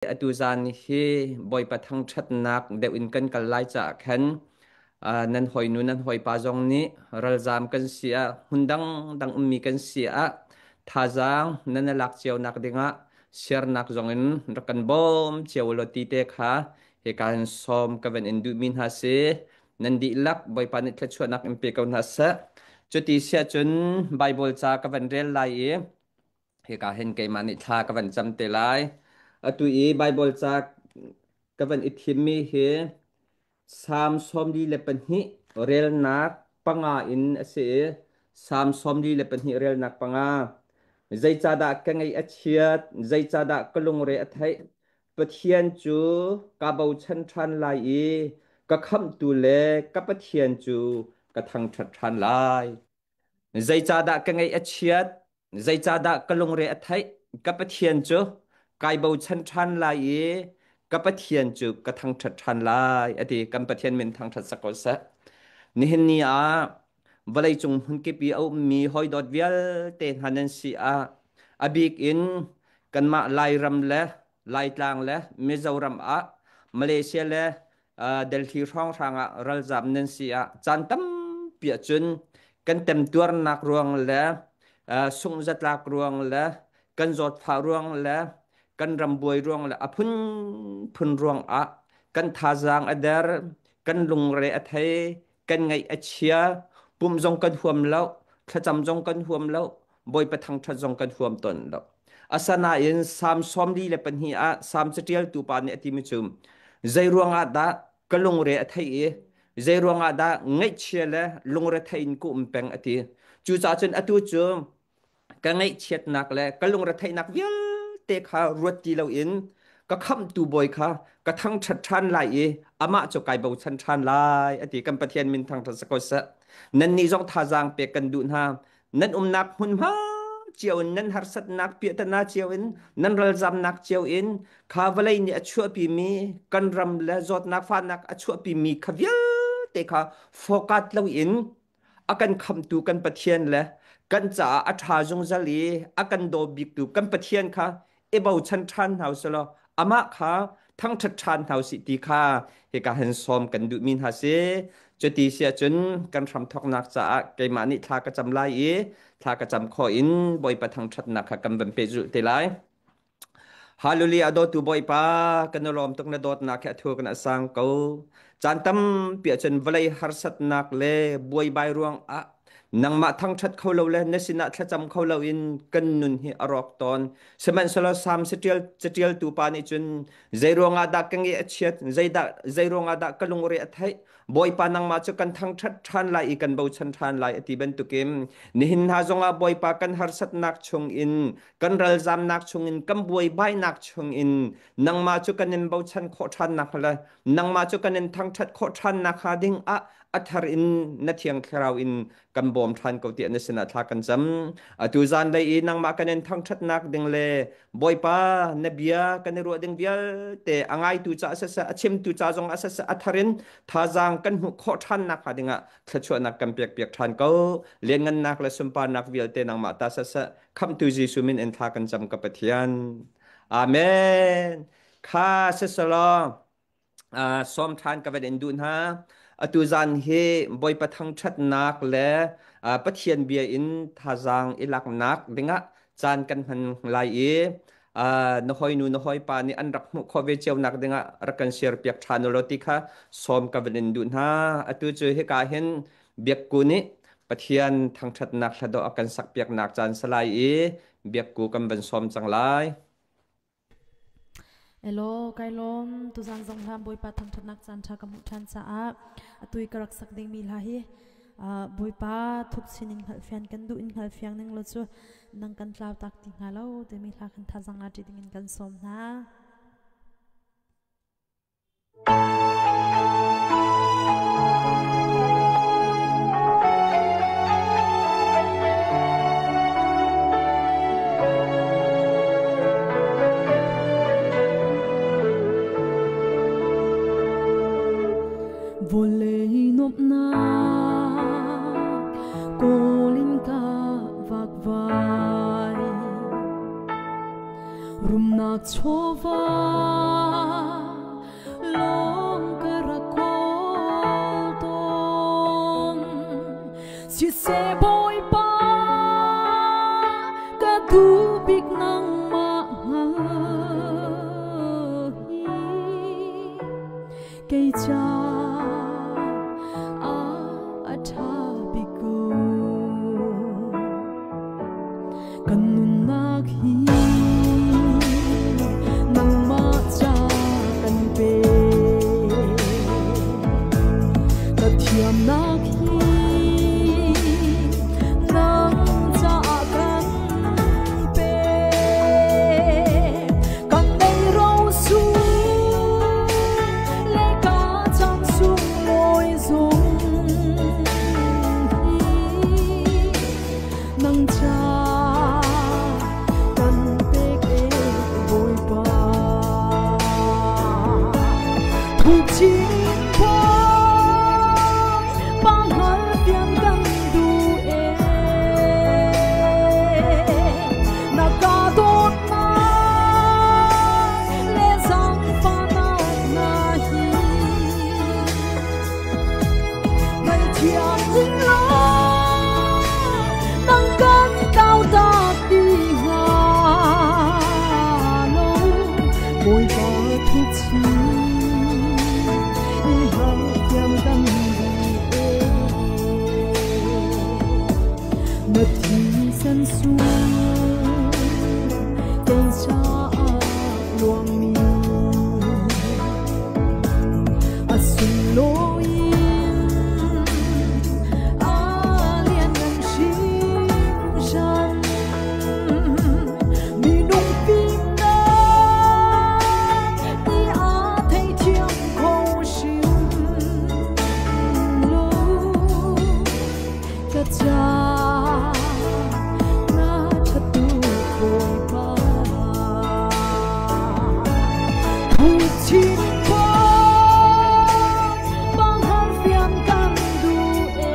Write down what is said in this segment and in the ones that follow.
Atu zan hi Bawipa thangṭhatnak deuh in kan kal lai caah khan nan hawinu nan hawipa zong nih ralzaam kan si ah hmun dangdang ummi kan si ah thazaang nan i lak cio nak dingah siarnak zong in rak kan bawm cio law ti te kha hika hin sawm ka van in duhmi hna si. Nan dihlak Bawipa nih thluachuahnak in pe ko hna seh. Cuti siah cun Baibal ca ka van rel lai i hika hin keimah nih thla ka van cam te lai. Atu i Baibal ca ka van i thimmi hi Salm 42 relnak 5 in a si i Salm 42 relnak 5. Zeicahdah ka ngaih a chiat, zeicahdah ka lungre a theih? Pathian cu ka bochan ṭhan lai i ka khamhtu le ka Pathian cu ka thangṭhat ṭhan lai. Zeicahdah ka ngaih a chiat? Zeicahdah ka lungre a theih? Ka Pathian cu kai bochan ṭhan lai i ka Pathian cu ka thangṭhat ṭhan lai, a ti. Kan Pathian min thangṭhat sak ko seh. Nihin ni ah vawleicung hmunkip i a ummi hawidawt vialte hna nan si ah a bik in kanmah Lairam le Laitlang le Mizoram ah Malaysia le Delhi hrawnghrang ah ralzam nan si ah caan tampi ahcun kan temtuarnak ruang le sunghzatlak ruang le kan zawtfah ruang le kan ram buai ruang le a phunphun ruang ah kan thazaang a der, kan lungre a thei, kan ngaih a chia, pumh zong kan huam lo, thlacam zong kan huam lo, Bawipa thangṭhat zong kan huam tawn lo. Asanain Salm 42 ah Salm caṭialtu pa nih a timi cu zei ruangah dah ka lungre a theih i zei ruangah dah ngaihchia le lungrethei in ka um peng a ti. Cucaah cun atu cu ka ngaihchiatnak le ka lungretheihnak vialte kha ruat ti loin ka khamhtu Bawi kha ka thangṭhat ṭhan lai i amah cu kai bochan ṭhan lai a ti. Kan Pathian min thangṭhat si ko seh. Nannih zong thazaang pek kan duh hna. Nan umnak hmunhma cio in nan harsatnak piahtana cio in nan ralzamnak cio in kha vawlei nih a chuahpimi kan ram le zawtnak fahnak a chuahpimi kha vialte kha fokat loin a kan khamtu kan Pathian le kan caah a ṭha zungzal i a kan daw biktu kan Pathian kha i bochan ṭhan hna usih law amah kha thangṭhat ṭhan hna usih ti kha hika hin sawm kan duhmi hna si. Cuti si ahcun kan hramthawknak caah keimah nih thla ka cam lai i thla ka cam khawh in Bawipa thangṭhatnak kha kan van pehzulh te lai. Hallelujah dawtu Bawipa kan i lawm tuk na dawtnak hi a thur kan a sang ko. Caan tampi ahcun vawlei harsatnak le buaibai ruangah nangmah thangṭhat kho lo le na sinah thlacam kho loin kan nun hi a rawk tawn. Sihmanhsehlaw Salm caṭialtu pa nih cun zei ruangah dah ka nge a chiat, zeidah zei ruangah dah ka lungre a theih, Bawipa nangmah cu kan thangṭhat ṭhan lai i kan bochan ṭhan lai a ti bantukin nihin hna zongah Bawipa kan harsatnak chungin kan ralzamnak chungin kan buaibainak chungin nangmah cu kan in bochan khawh ṭhan nakhnga le nangmah cu kan in thangṭhat khawh ṭhan nakhnga ding ah a thar in na thiang thlarau in kan bawm ṭhan ko tiah na sinah thla kan cam. Atu zanlei i nangmah kan in thangṭhatnak ding le Bawipa na bia kan i ruah ding vialte a ngaitu ca siseh a chimtu ca zong ah siseh a thar in thazaang kan hmuh khawh ṭhan nakhnga dingah thluachuahnak kan pekpiak ṭhan ko. Lianngannak le sunparnak vialte nangmah ta siseh khamhtu Jesuh min in thla kan cam ka Pathian. Amen. Kha siselaw sawm ṭhan ka van in duh hna. Atu zan hi Bawipa thangṭhatnak le Pathian bia in thazaang i laknak dingah caan kan hman lai i na hawinu na hawipa nih an rak hmuh khawh ve cio nak dingah rak kan share piak ṭhan u law ti kha sawm ka van in duh hna. Atu cu hika hin Biakku nih Pathian thangṭhatnak hladawh a kan sakpiaknak caan salai i Biakku kan van sawm cang lai. Elaw, kai lawm. Tuzan zong hla Bawipa thangṭhatnak caan ṭha ka hmuh ṭhan caah atu i ka rak sak dingmi hla hi Bawipa thuk chin in hngalhfian kan duh in hngalfiang ning law cu nang kan tlau tak ti hnga lo timi hla khan thazaang la ṭi dingin kan sawm hna. Vawlei nuamhnak kawl in ka vakvai. Rumnak Damnak chawva lawng ka rak kawl tawn. Siseh Bawipa, ka duh bik nangmah hngal hi. Kei ca ah a ṭha bik ko. Kan nunnak hi nangmah ca kan pe. Ka thiamnak hi nang caah kan pe. Kan nei ro sung le ka cang sunglawi zung hi nang ca kan pek e Bawipa. Thuk chin phuang panghal tiang kan duh e. Na ka dawtnak le zaangfahnak na hi ngaihthiam ning law nang kan tautak ti hnga lo. Bawipa thuk chin in hngalhthiam kan duh e. Na thisen sung kei caah luangmi a sunglawi in a lianngan hringhran. Minung fimnak nih a theithiam kho hrim lo. Ka ca na ṭhat tuk Bawipa. Thuk chin phuang panghal fian kan duh e.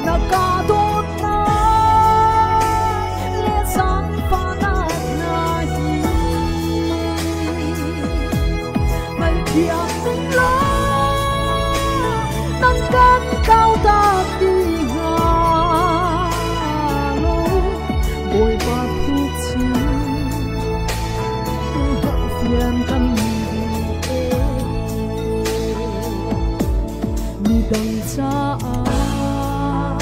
Na ka dawtnak le zaangfahnak na hi hngalhthiam ning law nang kan tautak ti hnga lo. Bawipa thuk chin in hngalhfian kan duh e. Midang caah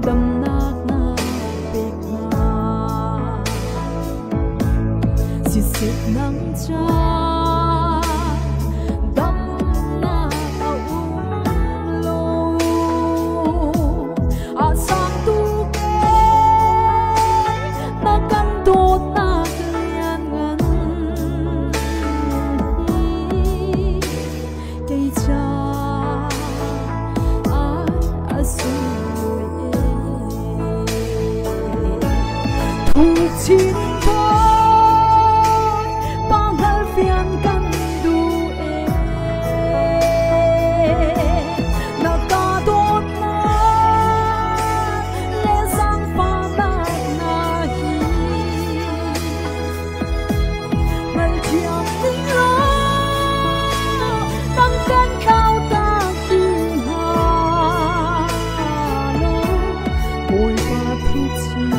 damnak na pek hna. Siseh nang ca damnak a um lo. A sang tuk e na kan dawtnak lianngan hi kei ca ah a sunglawi e. Thuk chin phuang panghal fian kan duh e. Na ka dawtnak le zaangfahnak na hi hngalhthiam ning law nang kan tautak ti hnga lo. Bawipa thuk chin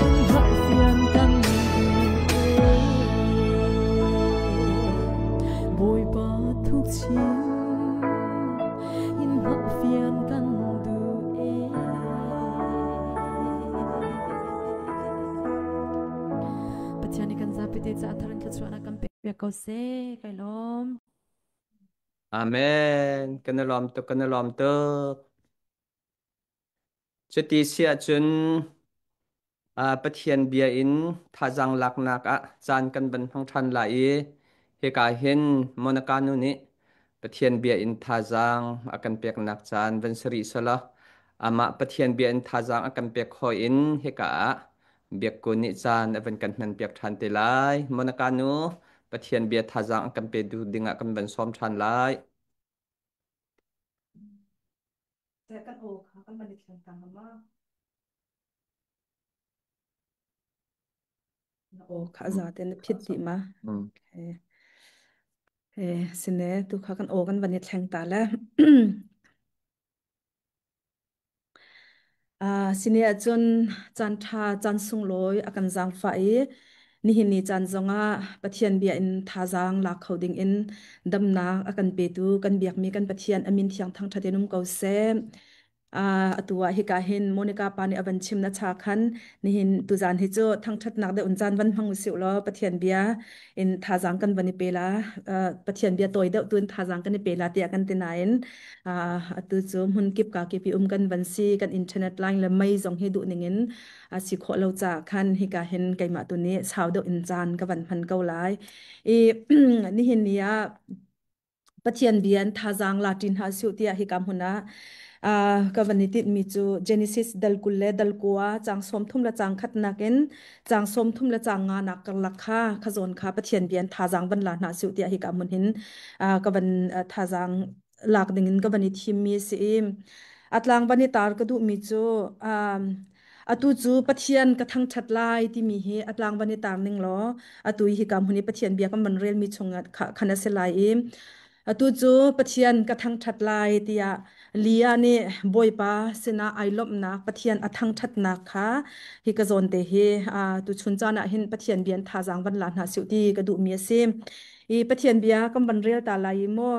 in hngalhfian kan duh e. Bawipa thuk chin in hngalhfian kan duh e. Pathian nih kan zapi te caah thar in thluachuahnak kan pek ko seh. Kai lawm. Amen. Kan i lawm tuk, kan i lawm tuk. Cuti si ahcun Pathian bia in thazaang laknak ah caan kan van hmang ṭhan lai i hika hin Monica nu nih Pathian bia in thazaang a kan peknak caan van si rih selaw amah Pathian bia in thazaang a kan pek khawh in hika ah biakku nih caan a van kan hmanpiak ṭhan te lai. Monica nu, Pathian bia thazaang a kan pe duh dingah kan van sawm ṭhan lai. Kan aw kha kan van i thleng ta ma? Aw kha za te na phit dih ma. Mm. Okay. Eh sine tu kha kan aw kan van i thleng ta le. Sine ahcun caan ṭha, caan sunglawi a kan zaangfah i nihin ni caan zongah Pathian bia in thazaang lak kho dingin damnak a kan petu kan biakmi kan Pathian a min thiang thangṭhat in um ko seh. Atu ah hika hin Monica pa nih a van chim na cha khan nihin tuzaan hi cu thangṭhatnak deuh in caan van hmang usih law Pathian bia in thazaang kan van i pe la. Pathian bia tawi deuh tu in thazaang kan i pe la tiah kan ti nain atu cu hmun kip ka kip i um kan van si kan internet line le mei zong hi duh ning in a si khawh lo ca khan hika hin keimah tu nih sau deuh in caan ka van hman ko lai. I nihin ni ah Pathian bia in thazaang la ṭin hna suh tiah hika hmun ah ka van i tinhmi cu Genesis dal 20 le dal 9 caang 30 le caang khatnak in caang 30 le caang nganak karlak kha kha zawn kha Pathian bia in thazaang van la hna suh tiah hika hmun hin ka van thazaang lak ding in ka van i thimmi a si i a tlang van i tar ka duhmi cu atu cu Pathian ka thangṭhat lai timi hi a tlang van i tar ning law atu hi hika hmun i Pathian bia kan van relmi chungah khan a si lai i atu cu Pathian ka thangṭhat lai tiah Leah nih Bawipa sinah ai lawmhnak Pathian a thangṭhatnak kha hi ka zawn te hi tuchun caan ah hin Pathian bia in thazaang van la hna sih ti ka duhmi a si. I Pathian bia kan van rel ta lai i maw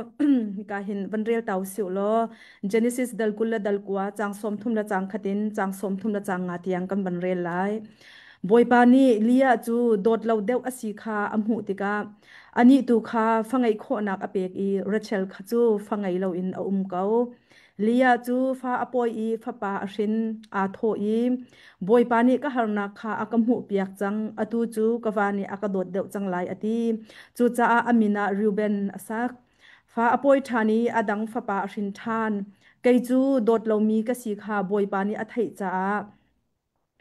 hika hin van rel ta usih law Genesis dal 20 le dal 9 caang 30 le caang khat in caang 30 le caang nga tiang kan van rel lai. Bawipa nih Leah cu dawt lo deuh a si kha a hmuh tikah anih tu kha fa ngeih khawhnak a pek i Rachel kha cu fa ngei loin a um ko. Leah cu fa a pawi i fapa a hrin, aa thawh i, Bawipa nih ka harnak kha a ka hmuhpiak cang, atu cu ka va nih a ka dawt deuh cang lai, a ti. Cucaah a min ah Reuben a sak. Fa a pawi ṭhan i a dang fapa a hrin ṭhan. Kei cu dawt lomi ka si kha Bawipa nih a theih caah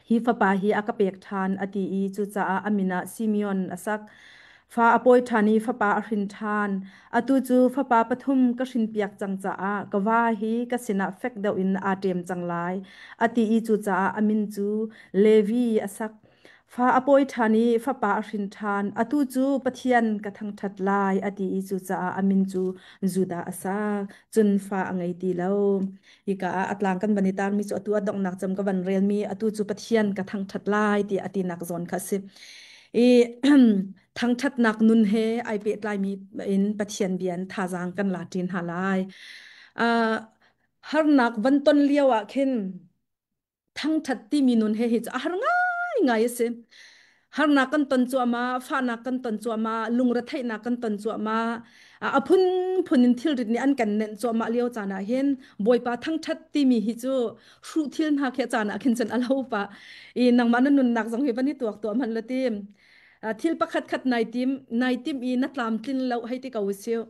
hi fapa hi a ka pek ṭhan, a ti i cucaah a min ah Simeon a sak. Fa a pawi ṭhan i fapa a hrin ṭhan. Atu cu fapa pathum ka hrinpiak cang caah ka va hi ka sinah fek deuh in aa ṭem cang lai, a ti i cucaah a min cu Levi a sak. Fa a pawi ṭhan i fapa a hrin ṭhan. Atu cu Pathian ka thangṭhat lai, a ti i cucaah a min cu Judah a sak. Cun fa a ngei ti lo. Hika ah a tlang kan van i tarmi cu atu a donghnak cem ka van relmi atu cu Pathian ka thangṭhat lai ti a tinak zawn kha a si. I thangṭhatnak nun he ai pehtlaimi in Pathian bia in thazaang kan la ṭin hna lai. Uh, harnak van ton lio ah khin thangṭhat timi nun he hi cu a har ngaingai a si. Harnak kan ton cuahmah, fahnak kan ton cuahmah, lungretheihnak kan ton cuahmah, a phunphun in thilrit nih an kan nenh cuahmah lio caan ah hin Bawipa thangṭhat timi hi cu hruh thil hna khi a caan ah khin cun a lo pah. I nangmah na nunnak zong hi van i tuak tuah hmanh la tim. Thil pakhat khat nai tim, nai tim i na tlamtlin lo hei ti ko usih.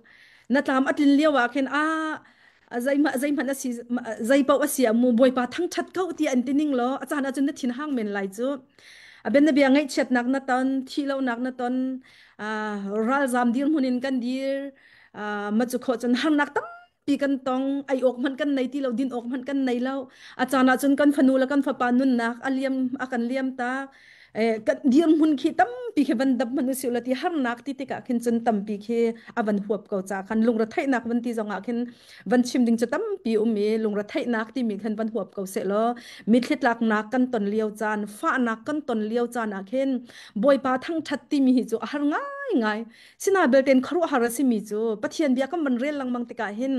Na tlam a tlin lio ah khin a zeihmanh zeihmanh a si zei paoh a si ah mu Bawipa thangṭhat ko ti an ti ning law a caan ahcun na thin hang men lai cu. A bianabia ngaihchiatnak na ton, thihlohnak na ton, ralzam dirhmun in kan dir, ma cu khawh cun harnak tampi kan tong, ei awk hmanh kan nei ti lo, din awk hmanh kan nei lo. A caan ahcun kan fanu le kan fapa nunnak a liam a kan liam tak. Kan dirhmun khi tampi khi van dap hmanh usih la ti harnak ti tikah khin cun tampi khi a van huap ko ca khan lungretheihnak van ti zongah khin van chim ding cu tampi um i lungretheihnak timi khan van huap ko seh law mitthli tlaknak kan ton lio caan fahnak kan ton lio caan ah khin Bawipa thangṭhat timi hi cu a har ngaingai. Sina belten khuaruahhar a simi cu Pathian bia kan van rel lengmang tikah hin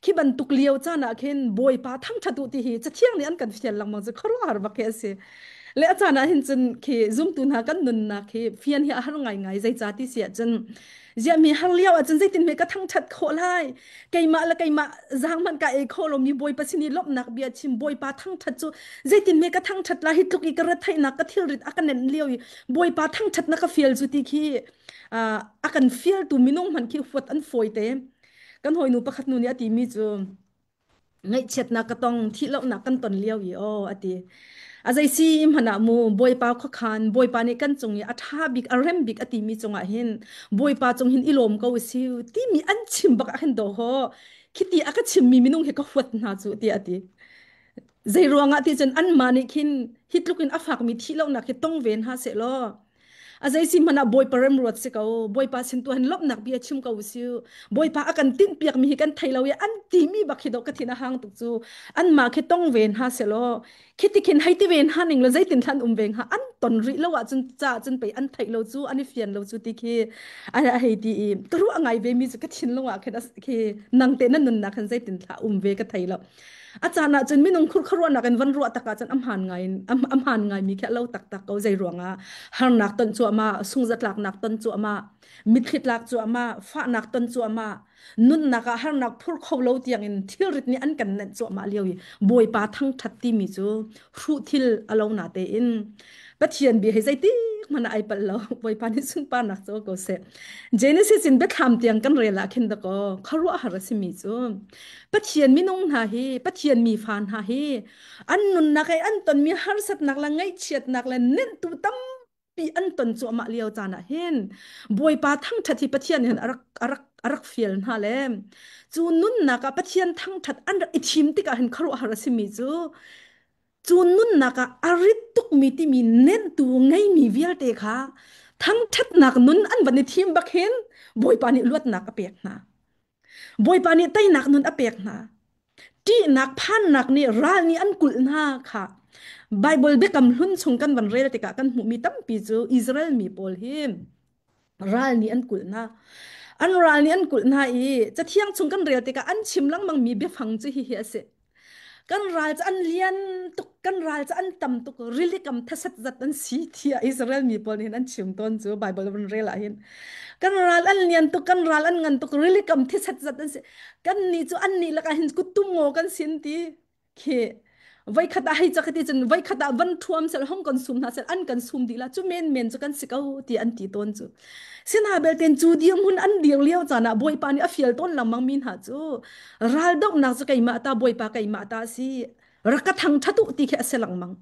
khi bantuk lio caan ah khin Bawipa thangṭhat u ti hi Cathiang nih an kan fial lengmang cu khuaruahhar bak hi a si. Le a caan ah hin cun khi zumtu hna kan nunnak hi fian hi a har ngaingai zeicah ti si ahcun ziahmi har lio ahcun zeitin hme ka thangṭhat khawh lai keimah le keimah zaang hmanh ka ei kho lomi Bawipa sin i lawmhnak bia chim Bawipa thangṭhat cu zeitin hme ka thangṭhat lai hi tluk i ka retheihnak ka thilrit a ka nenh lio i Bawipa thangṭhat na ka fial cu ti khi a kan fialtu minung hmanh khi huat an fawi te. Kan hawinu pakhat nu nih a timi cu ngaihchiatnak ka tong thihlohnak kan ton lio i aw a ti. A zei si hmanh ah mu Bawipa khuakhan Bawipa nih kan cung i a ṭha bik a rem bik a timi cungah hin Bawipa cung hin i lawm ko si timi an chim bak ah hin daw haw khiti a ka chimmi minung hi ka huat hna cu tiah a ti. Zei ruangah ti cun anmah nih khin hi tluk in a fakmi thihlohnak hi tong ve hna seh law. A zei si hmanh ah Bawipa remruat si ko. Bawipa sin tu hin lawmhnak bia chim ko si. Bawipa a kan tinhpiak mi hi kan thei lo i an timi bak hi do ka thin a hang tuk cu. Anmah khi tong ve hna selaw khi ti khin hei ti ve hna ning law zeitin thlan um ve hnga an ton rih lo ahcun ca cun pei an theih lo cu an i fian lo cu ti khi a hei ti i ka ruah ngai ve mi cu ka thinlung ah khin khi nang te na nunnak khan zeitin thla um ve ka thei lo. A caan ah cun minung khur khuaruahnak in van ruah tak ah cun a hmaan ngai in a hmaan ngai mi khi a lo taktak ko. Zei ruangah harnak ton cuahmah, sungzatlaknak ton cuahmah, mitthli tlak cuahmah, fahnak ton cuahmah, nunnak ah harnak phur kho lo tiangin thilrit nih an kan nenh cuahmah lio i Bawipa thangṭhat timi cu hruh thil a lo na tein Pathian bia hi zeitik hmanh ah ai palh lo. Bawipa nih sunparnak co ko seh. Genesis in biathlam tiang kan rel ah khin dakaw khuaruahhar a simi cu Pathian minung hna hi Pathian mi fa hna hi an nunnak i an tonmi harsatnak le ngaihchiatnak le nenhtu tampi an ton cuahmah lio caan ah hin Bawipa thangṭhat hi Pathian hin a rak a rak a rak fial hna le cu nunnak ah Pathian thangṭhat an rak i thim tikah hin khuaruahhar a simi cu Cu nunnak ah a rit tukmi timi nenhtu ngeimi vialte kha thangṭhatnak nun an van i thim bak hin Bawipa nih luatnak a pek hna. Bawipa nih teinak nun a pek hna. Ṭihnak phannak nih ral nih an kulh hna kha Bible biakam hlun chung kan van rel tikah kan hmuhmi tampi cu Israel mi pawl hi ral nih an kulh hna. An ral nih an kulh hna i Cathiang chung kan rel tikah an chim lengmangmi biafang cu hihi a si. Kan ral cu an lian tuk, kan ral cu an tam tuk, rili kam thasat zat an si tiah Israel mi pawl nih hin an chim tawn cu Bible van rel ah hin. Kan ral an lian tuk, kan ral an ngan tuk, rili kam thisat zat an si. Kan nih cu an nih lakah hin kuttum ngaw kan sin ti. Khi voikhat ah hei cak ti cun voikhat ah van thuam sel hong kan sum hna sel an kan sum dih la cu men men cu kan si ko ti an ti tawn cu. Sina belten cu dirhmun an dir lio caan ah Bawipa nih a fial tawn lengmang mi hna cu raldohnak cu keimah ta Bawipa keimah ta si rak ka thangṭhat u ti khi a si lengmang.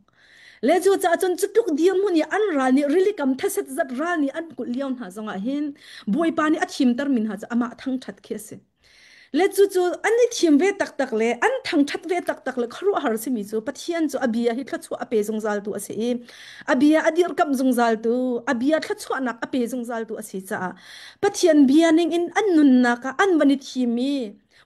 Le cu caah cun cu tluk dirhmun i an ral nih rilikam theset zat ral nih an kulh lio hna zongah hin Bawipa nih a thimter mi hna cu amah thangṭhat khi a si. Le cucu an i thim ve taktak le an thangṭhat ve taktak le khuaruahhar simi cu Pathian cu a bia hi thluachuah a pe zungzaltu a si i a bia a dirkamh zungzaltu, a bia thluachuahnak a pe zungzaltu a si caah Pathian bia ningin an nunnak ah an van i thim i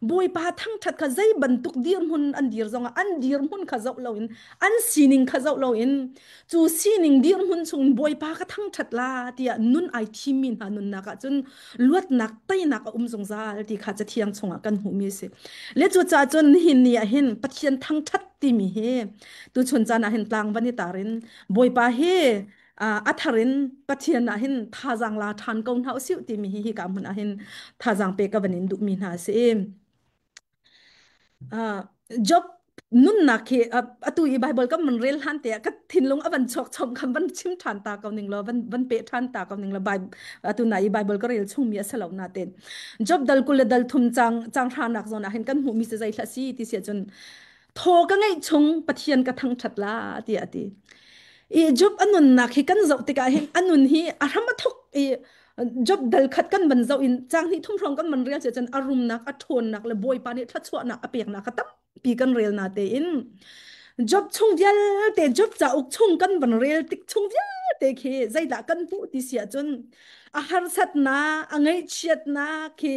Bawipa thangṭhat kha zei bantuk dirhmun an dir zongah an dirhmun kha zoh loin an sining kha zoh loin cu sining dirhmun chung Bawipa ka thangṭhat la tiah nun ai thimmi hna nunnak ah cun luatnak teinak a um zungzal ti kha cathiang chungah kan hmuhmi a si. Le cucaah cun nihin ni ah hin Pathian thangṭhat timi hi tuchun caan ah hin tlang van i tar in Bawipa hi a thar in Pathian ah hin thazaang la ṭhan ko hna usih timi hi hika hmun ah hin thazaang pe ka van in duhmi hna a si. Job nunnak hi atu i Bible kan van rel hlan te ah ka thinlung a van chuak chom khan van chim ṭhan ta ko ning law van van pe ṭhan ta ko ning law atu na i Bible ka rel chungmi a si lo na ten Job dal 23 cang cang hranak zawn ah hin kan hmuhmi si zei hlah si ti si ahcun thaw ka ngeih chung Pathian ka thangṭhat la tiah a ti. I Job a nunnak hi kan zoh tikah hin a nun hi a hram a thok i Job dal khat kan van zoh in cang hnih thum hrawng kan van rel cun a rumnak a ṭhawnnak le Bawipa nih thluachuahnak a peknak kha tampi kan rel na tein Job chung vialte Job cauk chung kan van rel tik chung vialte khi zeidah kan hmuh ti si ahcun a harsatnak a ngaihchiatnak khi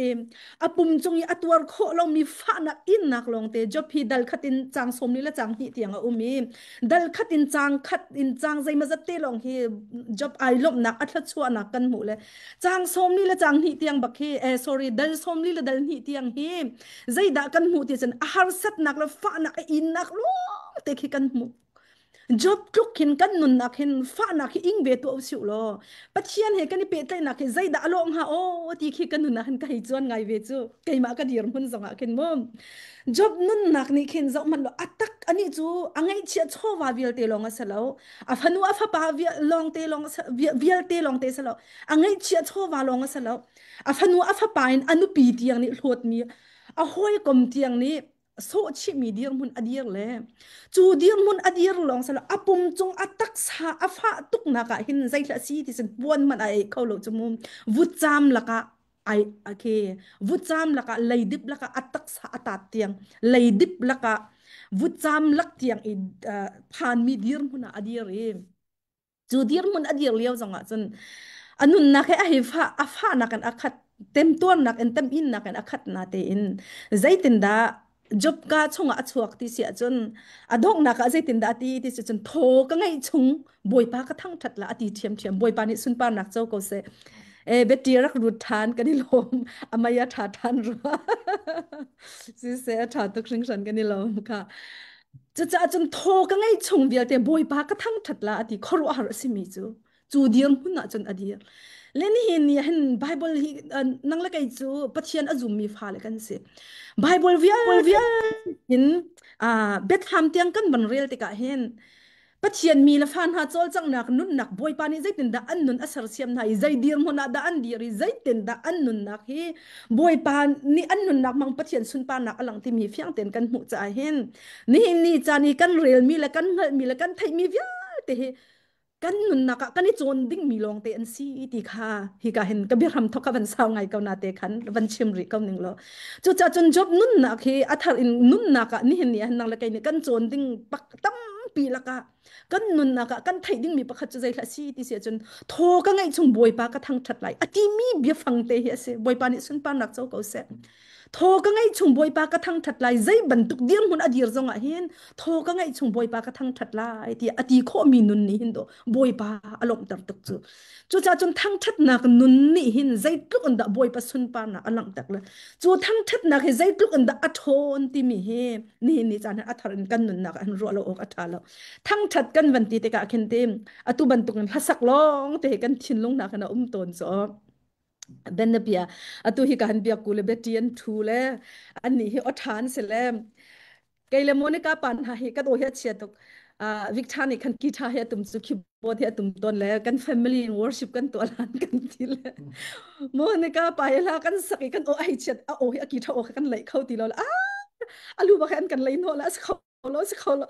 a pum cung i a tuar khawh lomi fahnak innak lawngte Job hi dal khat in cang 40 le cang hnih tiang a um i dal khat in cang khat in cang zeimazat te lawng hi job ai lawmhnak a thluachuahnak kan hmuh le cang 40 le cang hnih tiang bak hi eh sorry dal 40 le dal hnih tiang hi zeidah kan hmuh ti cun a harsatnak le fahnak a innak lawng te khi kan hmuh. Job tluk hin kan nunnak hin fahnak hi ing ve tuah usih law Pathian he kan i pehtlaihnak hi zeidah a lawh hnga aw ti khi kan nunnak hin ka hei cuan ngai ve cu keimah ka dirhmun zongah khin mu. Job nunnak nih khin zoh hmanh law a tak anih cu a ngaihchiah chawva vialte lawng a si lo a fanu a fapa lawngte lawng vialte lawngte si lo a ngaihchiah chawva lawng a si lo a fanu a fapa in a nupi tiang nih hlawtmi a hawikom tiang nih sawhchihmi dirhmun a dir le cu dirhmun a dir lawng silo a pum cung a taksa a fah tuknak ah hin zeihlah si ti sin puan hmanh a ei kho lo cu mu vutcam lakah ai okay vutcam lakah leidip lakah a taksa a tat tiang leidip lakah vutcam lak tiang i phanmi dirhmun ah a dir i. Cu dirhmun a dir lio zongah cun a nunnak he a hei fa a fahnak in a khat temtuarnak in teminnak in a khat na tein zeitindah Job ka chungah a chuak ti si ahcun a donghnak ah zeitindah a ti ti si cun thaw ka ngeih chung Bawipa ka thangṭhat la a ti ṭhiamṭhiam. Bawipa nih sunparnak co ko seh. E beti rak rut ṭhan kan i lawm amai a ṭha ṭhan rua. Siseh a ṭha tuk hringhran kan i lawm kha. Cucaah cun thaw ka ngeih chung vialte Bawipa ka thangṭhat la a ti khuaruahhar a simi cu cu dirhmun ah cun a dir. Le nihin ni ah hin Bible hi nang le kei cu Pathian a zummi fale kan si. Bible vialte in biathlam tiang kan van rel tikah hin Pathian mi le fa hna cawlcanghnak nunnak Bawipa nih zeitindah an nun a sersiam hna i zei dirhmun ah dah an dir i zeitindah an nunnak hi Bawipa nih an nunnak hmang Pathian sunparnak a lang timi fiang tein kan hmuh caah hin nihin ni caan i kan relmi le kan hngalhmi le kan theihmi vialte hi kan nunnak ah kan i cawn dingmi lawngte an si ti kha hika hin ka biahram thok ka van sau ngai ko na te khan van chim rih ko ning law cucaah cun Job nunnak hi a thar in nunnak ah nihin ni ah nang le kei nih kan cawn ding pak tampi lakah kan nunnak ah kan theih dingmi pakhat cu zeihlah si ti si ahcun thaw ka ngeih chung Bawipa ka thangṭhat lai a timi biafang te hi a si. Bawipa nih sunparnak co ko seh. Thaw ka ngeih chung Bawipa ka thangṭhat lai zei bantuk dirhmun a dir zongah hin thaw ka ngeih chung Bawipa ka thangṭhat lai ti a ti khawhmi nun nih hin dawh Bawipa a lawmhter tuk cu. Cucaah cun thangṭhatnak nun nih hin zeitluk in dah Bawipa sunparnak a langhter le cu thangṭhatnak hi zeitluk in dah a ṭhawn timi hi nihin ni caan a thar in kan nunnak ah hin ruah lo awk a ṭha lo. Thangṭhat kan van ti tikah khin te atu bantuk in hlasak lawng te hi kan thinlung nak in a um tawn cu. Ben na bia atu hi ka han biak ku le beti an thu le an nih hi aw ṭha an si le kei le Monica pan hna hi kan aw hi a chia tuk. Victor nih khan guitar hi a tum cu keyboard hi a tum tawn le kan family in worship kan tuah lan kan ti le Monica pa hi hla kan sak i kan aw ai chiat a aw hi a guitar aw kha kan leih kho ti lo le ah alu bak an kan lei hnawh le a si kho lo si kho lo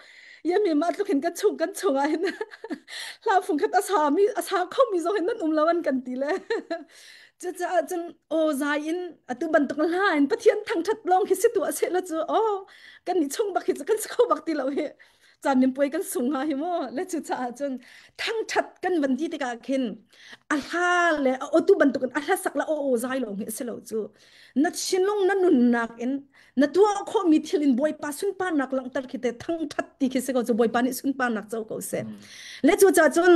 ya mi ma tluk hin kan chung kan chung ah hin hla fung khat a sa mi a sa kho mi zong hin nan um lo an kan ti le cucaah cun aw zai in atu bantuk hla in Pathian thangthat lawng khi si tu a se la cu aw kan ni chung bak hi cu kan si kho bak ti lo hi caan min puai kan sung ha hi mu le cu caah cun thangthat kan van ti tikah khin a hla le a otu bantukin a hla sak la aw aw zai lawng hi a si lo cu na thinlung na nunnak in na tuah khawhmi thil in Bawipa sunparnak langhter khi te thangthat ti khi si ko cu Bawipa nih sunparnak co ko seh. Le cu ca cun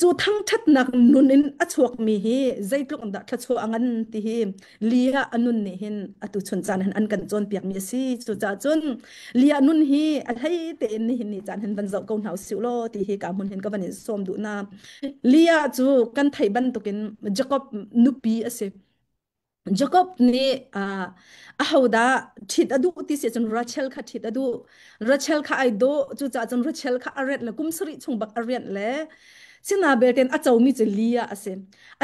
cu thangthatnak nun in a chuakmi hi zeitluk in dah thluachuah a ngan ti hi Leah a nun nih hin atu chun caan hin an kan cawnpiakmi a si. Cu ca cun Leah nun hi a hlei tein nihin ni caan hin van zoh ko hna usih law ti hi ka hmun hin ka van in sawm duh na. Leah cu kan theih bantukin Jacob nupi a si. Jakob nih ahodah ṭhit a duh ti si cun Rachel kha ṭhit a duh. Rachel kha ai dawh cucaah cun Rachel kha a rianh le kum sarih chung bak a rianh le sina belte a comi cu Leah a si.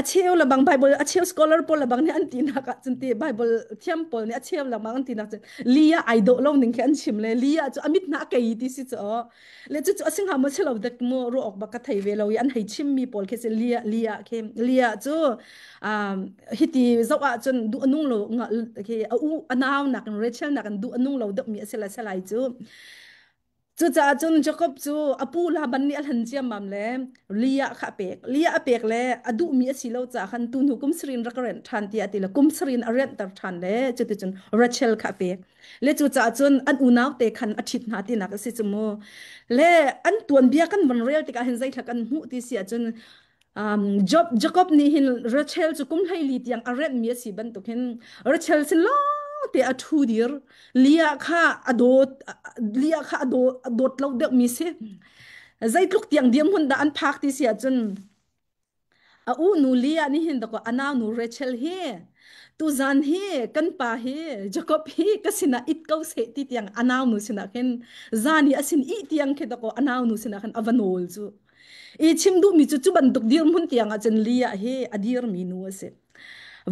A cheu lebang Bible a cheu scholar pawl lebang nih an tinak ah cun ti Bible thiam pawl nih a cheu lebang an tinak cun Leah ai dawh lo ning khi an chim le Leah cu a mit hna a kei ti si cu le cucu a si hnga maw si lo dek mu ruah awk bak ka thei ve lo i an hei chimmi pawl khi si Leah Leah khi Leah cu hiti zoh ahcun duh a nung lo khi a u a nau nakin Rachel nakin duh a nung lo deuhmi a si le si lai cu cucaah cun Jacob cu a pu Laban nih a hlan ciammam le Leah kha a pek Leah a pek le a duhmi a si lo caah khan tu hnu kum sarih in rak rianh ṭhan tiah a ti le kum sarih in a rianhter ṭhan le cuticun Rachel kha a pek le cucaah cun an unau te khan a ṭhit hna tinak a si cu mu le an tuanbia kan van rel tikah hin zeithla kan hmuh ti si ahcun Job, Jacob nih hin Rachel cu kum 14 tiang a renhmi a si bantuk hin Rachel sin lawng te a ṭhu dir. Leah kha a dawt Leah kha a dawt, a dawt lo deuhmi si. Zeitluk tiang dirhmun dah an phak ti si ahcun a u nu Leah nih hin dakaw a nau nu Rachel hi tuzan hi kan pa hi Jacob hi ka sinah it ko seh ti tiang a nau nu sinah khin zan i a sin ih tiang khi dakaw a nau nu sinah khan a va nawl cu. I chim duhmi cu cu bantuk dirhmun tiang ah cun Leah hi a dirmi nu a si.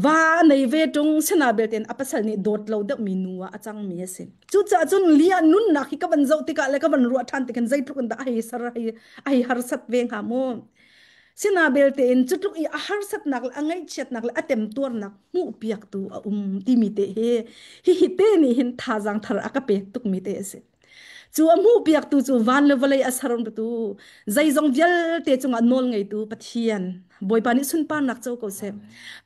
Va a nei ve ṭung sina belte a pasal nih dawt lo deuhmi nu ah a cangmi a si. Cucaah cun Leah nunnak hi ka van zoh tikah le ka van ruah ṭhan tikhin zeitluk in dah a hei sar a hei harsat ve hnga mu. Sina belte in cutluk i a harsatnak le a ngaihchiatnak le a temtuarnak hmuhpiaktu a um timi te hi hihi te nih hin thazaang thar a ka pek tukmi te a si. Cu a hmuhpiaktu cu van le vawlei a sertu zeizong vialte cungah nawl ngeitu Pathian Bawipa nih sunparnak co ko seh.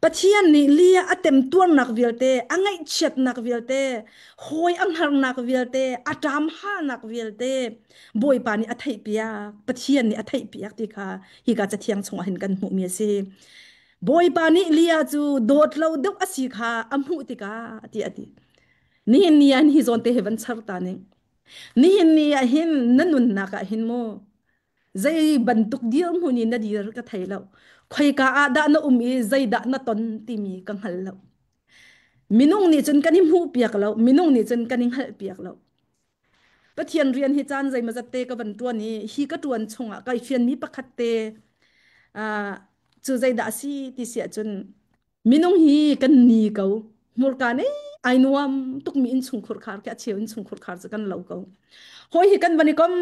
Pathian nih Lia a temtuarnak vialte, a ngaihchiatnak vialte, hawi a hngarnak vialte, a ṭamhalnak vialte Bawipa nih a theihpiak, Pathian nih a theihpiak ti kha hika cathiang chungah hin kan hmuhmi a si. Bawipa nih Lia cu dawt lo deuh a si kha a hmuh tikah ti a ti. Nihin ni ah hi zawn te hi van char ta ning. Nihin ni ah hin na nunnak ah hin mu zei bantuk dirhmun in na dir ka thei lo. Khoika ah dah na um i zeidah na ton timi ka hngal lo. Minung nih cun kan i hmuh piak lo, minung nih cun kan i hngalh piak lo. Pathian rian hi caan zeimawzat te ka van ṭuan i hi ka ṭuan chungah kai fianmi pakhat te cu zeidah a si ti si ahcun minung hi kan ni ko. Hmurka nih ai nuam tukmi innchungkhur khar khi a cheu innchungkhur khar cu kan lo ko. Hawi hi kan van i kom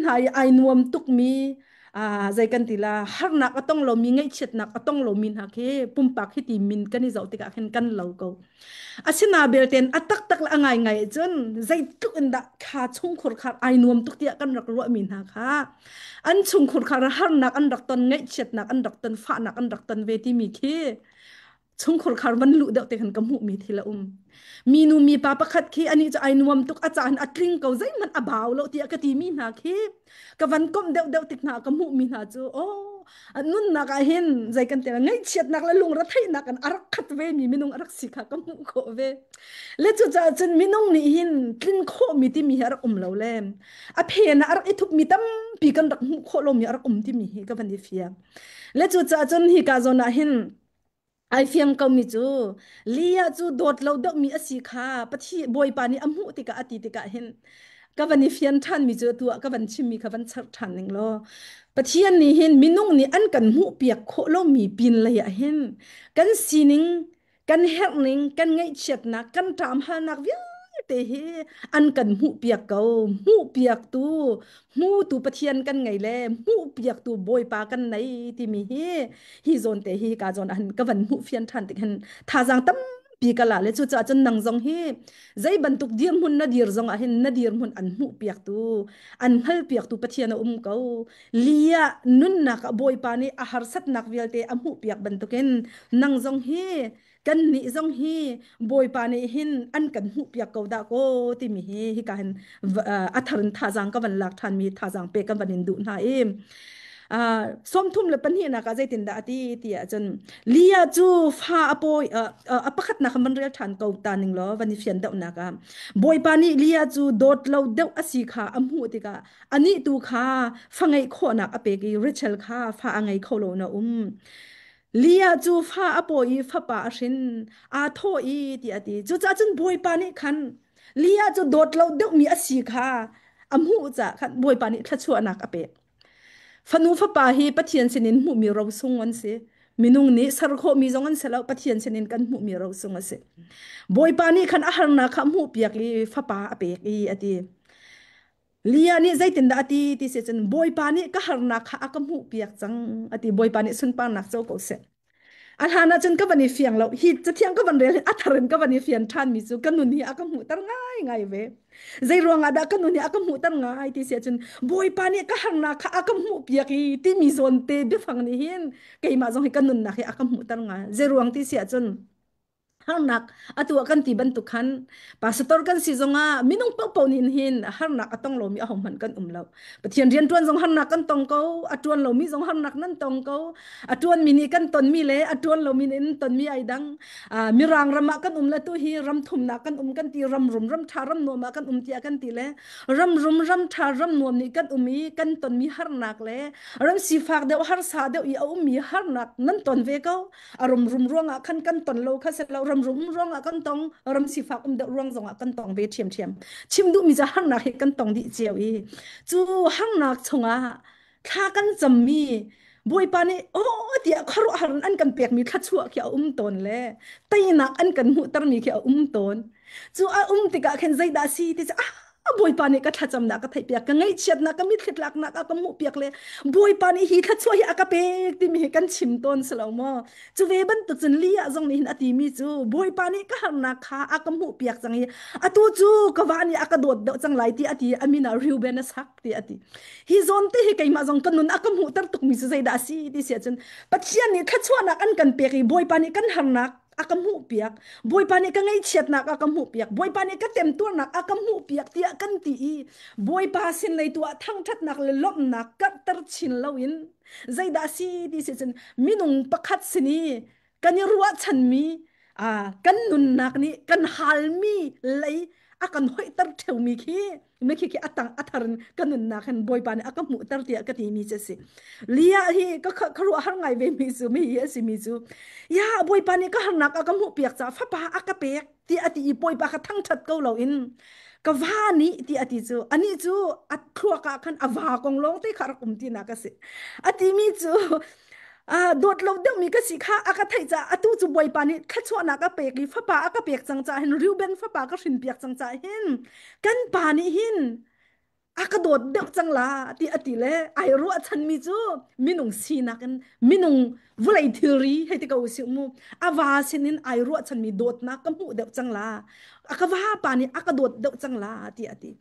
hna i ai nuam tukmi zei kan ti la harnak a tong lomi ngaihchiatnak a tong lomi hna khi pumpak hi ti min kan i zoh tikah khin kan lo ko. Asina belten a taktak le a ngaingai cun zeitluk in dah kha chungkhur khar ai nuam tuk tiah kan rak ruahmi hna kha an chungkhur khar harnak an rak ton ngaihchiatnak an rak ton fahnak an rak ton ve timi khi chungkhur khar van luh deuh te khan ka hmuhmi thil a um. Minu mipa pakhat khi ani cu ai nuam tuk a caan a tling ko zeihmanh a bau lo tiah ka timi hna khi ka van komh deuh deuh tik hna ka hmuhmi hna cu oh nunnak ah hin zei kan ti ngaihchiatnak le lungretheihnak in a rak khat ve mi minung a rak si kha ka hmuh khawh ve le cucaah cun minung nih hin tlin khawhmi timi hi a rak um lo le a phen ah a rak i thupmi tampi kan rak hmuh khawh lomi a rak um timi hi ka van i fiang le cucaah cun hi ka zawn ah hin Ai fiang komi cu Leah cu dawt lo deuhmi a si kha Pathi Bawipa nih a hmuh tikah a ti tikah hin ka van i fian ṭhanmi cu atu ah ka van chimmi kha van char ṭhan ning law Pathian nih hin minung nih an kan hmuhpiak khawh lomi pin lei ah hin kan sining kan herhning kan ngaihchiatnak kan ṭamhalnak vialte hi an kan hmuhpiak ko hmuhpiaktu hmutu Pathian kan ngei le hmuhpiaktu Bawipa kan nei timi hi hi zawn te hi ka zawn ah ka van hmuh fian ṭhan tik hin thazaang tampi ka la le cucaah cun nang zong hi zei bantuk dirhmun na dir zong ah hin na dirhmun an hmuh piaktu an hngal piaktu Pathian a um ko lia nunnak ah Bawipa nih a harsatnak vialte a hmuh piak bantukin nang zong hi kannih zong hi Bawipa nih hin an kan hmuhpiak ko dah kaw timi hi hika hin a thar in thazaang ka van lak ṭhanmi thazaang pek kan van in duh hna i 32 nak ah zeitindah a ti ti ahcun Leah cu fa a pawi a pakhatnak kan van rel ṭhan ko ta ning law van i fian deuhnak ah Bawipa nih Leah cu dawt lo deuh a si kha a hmuh tikah anih tu kha fa ngeih khawhnak a pek i Rachel kha fa a ngei kho lo na um Leah cu fa a pawi i fapa a hrin, aa thawh i tiah a ti. Cucaah cun Bawipa nih khan Leah cu dawt lo deuhmi a si kha a hmuh caah khan Bawipa nih thluachuahnak a pek. Fanu fapa hi Pathian sinin hmuhmi rosung an si. Minung nih ser khawhmi zong an si lo, Pathian sinin kan hmuhmi rosung a si. Bawipa nih khan a harnak kha a hmuhpiak i fapa a pek i a ti. Leah nih zeitindah a ti ti si cun Bawipa nih ka harnak kha a ka hmuhpiak cang a ti. Bawipa nih sunparnak co ko seh. A hlan ah cun ka van i fiang lo. Hi cathiang ka van rel hin a thar in ka van i fian ṭhanmi cu ka nun hi a ka hmuhter ngaingai ve. Zei ruang ah dah ka nun hi a ka hmuhter ngai ti si ahcun Bawipa nih ka harnak kha a ka hmuhpiak i timi zawn te biafang nih hin keimah zong hi ka nunnak hi a ka hmuhter ngai. Zei ruang ti si ahcun harnak atu ah kan ti bantuk khan pastor kan si zongah minung paohpaoh nih hin harnak a tong lomi ahohmanh kan um lo. Pathian rian ṭuan zong harnak kan tong ko, a ṭuan lomi zong harnak nan tong ko. A ṭuanmi nih kan tonmi le a ṭuan lomi nih an tonmi ai dang. Mirang ram ah kan um le tu hi ram thumnak kan um kan ti, ram rum ram ṭha ram nuam ah kan um tiah kan ti le ram rum ram ṭha ram nuam nih kan um i kan tonmi harnak le ram sifak deuh harsa deuh i a ummi harnak nan ton ve ko. A rum rum ruangah khan kan ton lo kha se lo, ram rum ruangah kan tong, ram sifak um deuh ruang zongah kan tong ve ṭhiamṭhiam. Chim duhmi cu harnak hi kan tong dih cio i cu harnak chungah thla kan cammi Bawipa nih aw tiah khuaruahhar in an kan pekmi thluachuah khi a um tawn le teinak an kan hmuhtermi khi a um tawn. Cu a um tikah khin zeidah si ti cu ah. Bawipa nih ka thlacamnak ka theihpiak, ka ngaihchiatnak, ka mitthli tlaknak a ka hmuhpiak le Bawipa nih hi thluachuah hi a ka pek timi hi kan chim tawn si lo maw? Cu ve bantuk cun Leah zong nih hin a timi cu Bawipa nih ka harnak kha a ka hmuhpiak cang i atu cu ka va nih a ka dawt deuh cang lai ti a ti a min ah Reuben a sak ti a ti. Hi zawn te hi keimah zong ka nun a ka hmuhter tukmi cu zeidah a si ti si ahcun Pathian nih thluachuahnak an kan pek i Bawipa nih kan harnak a ka hmuhpiak Bawipa nih ka ngaihchiatnak a ka hmuhpiak Bawipa nih ka temtuarnak a ka hmuhpiak tiah kan ti i Bawipa sin lei tu ah thangṭhatnak le lawmhnak karhter chin loin zeidah a si ti si cun minung pakhat sin i kan i ruahchanmi kan nunnak nih kan halmi lei a kan hoihter ṭheumi khi na khi khi atang athar in ka nunnak hin Bawipa nih a ka hmuhter tiah ka timi cu a si. Leah hi ka ka ruah har ngai ve mi cu mi hi a si mi cu ya Bawipa nih ka harnak a ka hmuh piak caah fapa a ka pek ti a ti i Bawipa kha thangṭhat ko lo in ka va nih ti a ti cu anih cu a thluak ah khan a va kong lawng te kha rak um ti nak a si. A ti mi cu dawt lo deuhmi ka si kha a ka theih caah atu cu Bawipa nih thluachuahnak a pek i fapa a ka pek cang caah hin Reuben fapa ka hrinpiak cang caah hin kan pa nih hin a ka dawt deuh cang la ti a ti le ai ruahchanmi cu minung sinak in minung vawlei thilri hei ti ko usih mu a va sinin ai ruahchanmi dawtnak ka hmuh deuh cang la a ka va pa nih a ka dawt deuh cang la ti a ti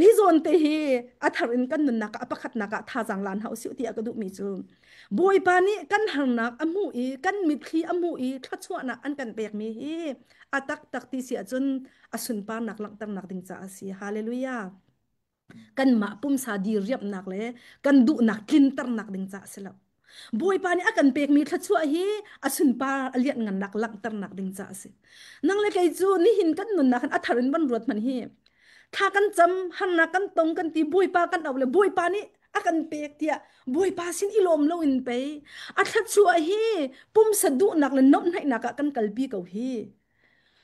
Hi zawn te hi a thar in kan nunnak ah a pakhatnak ah thazaang lan hau sih tiah ka duhmi cu Bawipa nih kan harnak a hmuh i kan mitthli a hmuh i thluachuahnak an kan pekmi hi a taktak ti si ahcun a sunparnak langhternak ding caah a si. Hallelujah. Kanmah pumsa diriamhnak le kan duhnak tlinternak ding caah a si lo. Bawipa nih a kan pekmi thluachuah hi a sunpar a lianhngannak langhternak ding caah a si. Nang le kei cu nihin kan nunnak hin a thar in van ruat hmanh hi thla kan cam harnak kan tong kan ti Bawipa kan auh le Bawipa nih a kan pek tiah Bawipa sin i lawm loin pei a thluachuah hi pumsa duhnak le nuamhhnaihnak ah kan kalpi ko hi.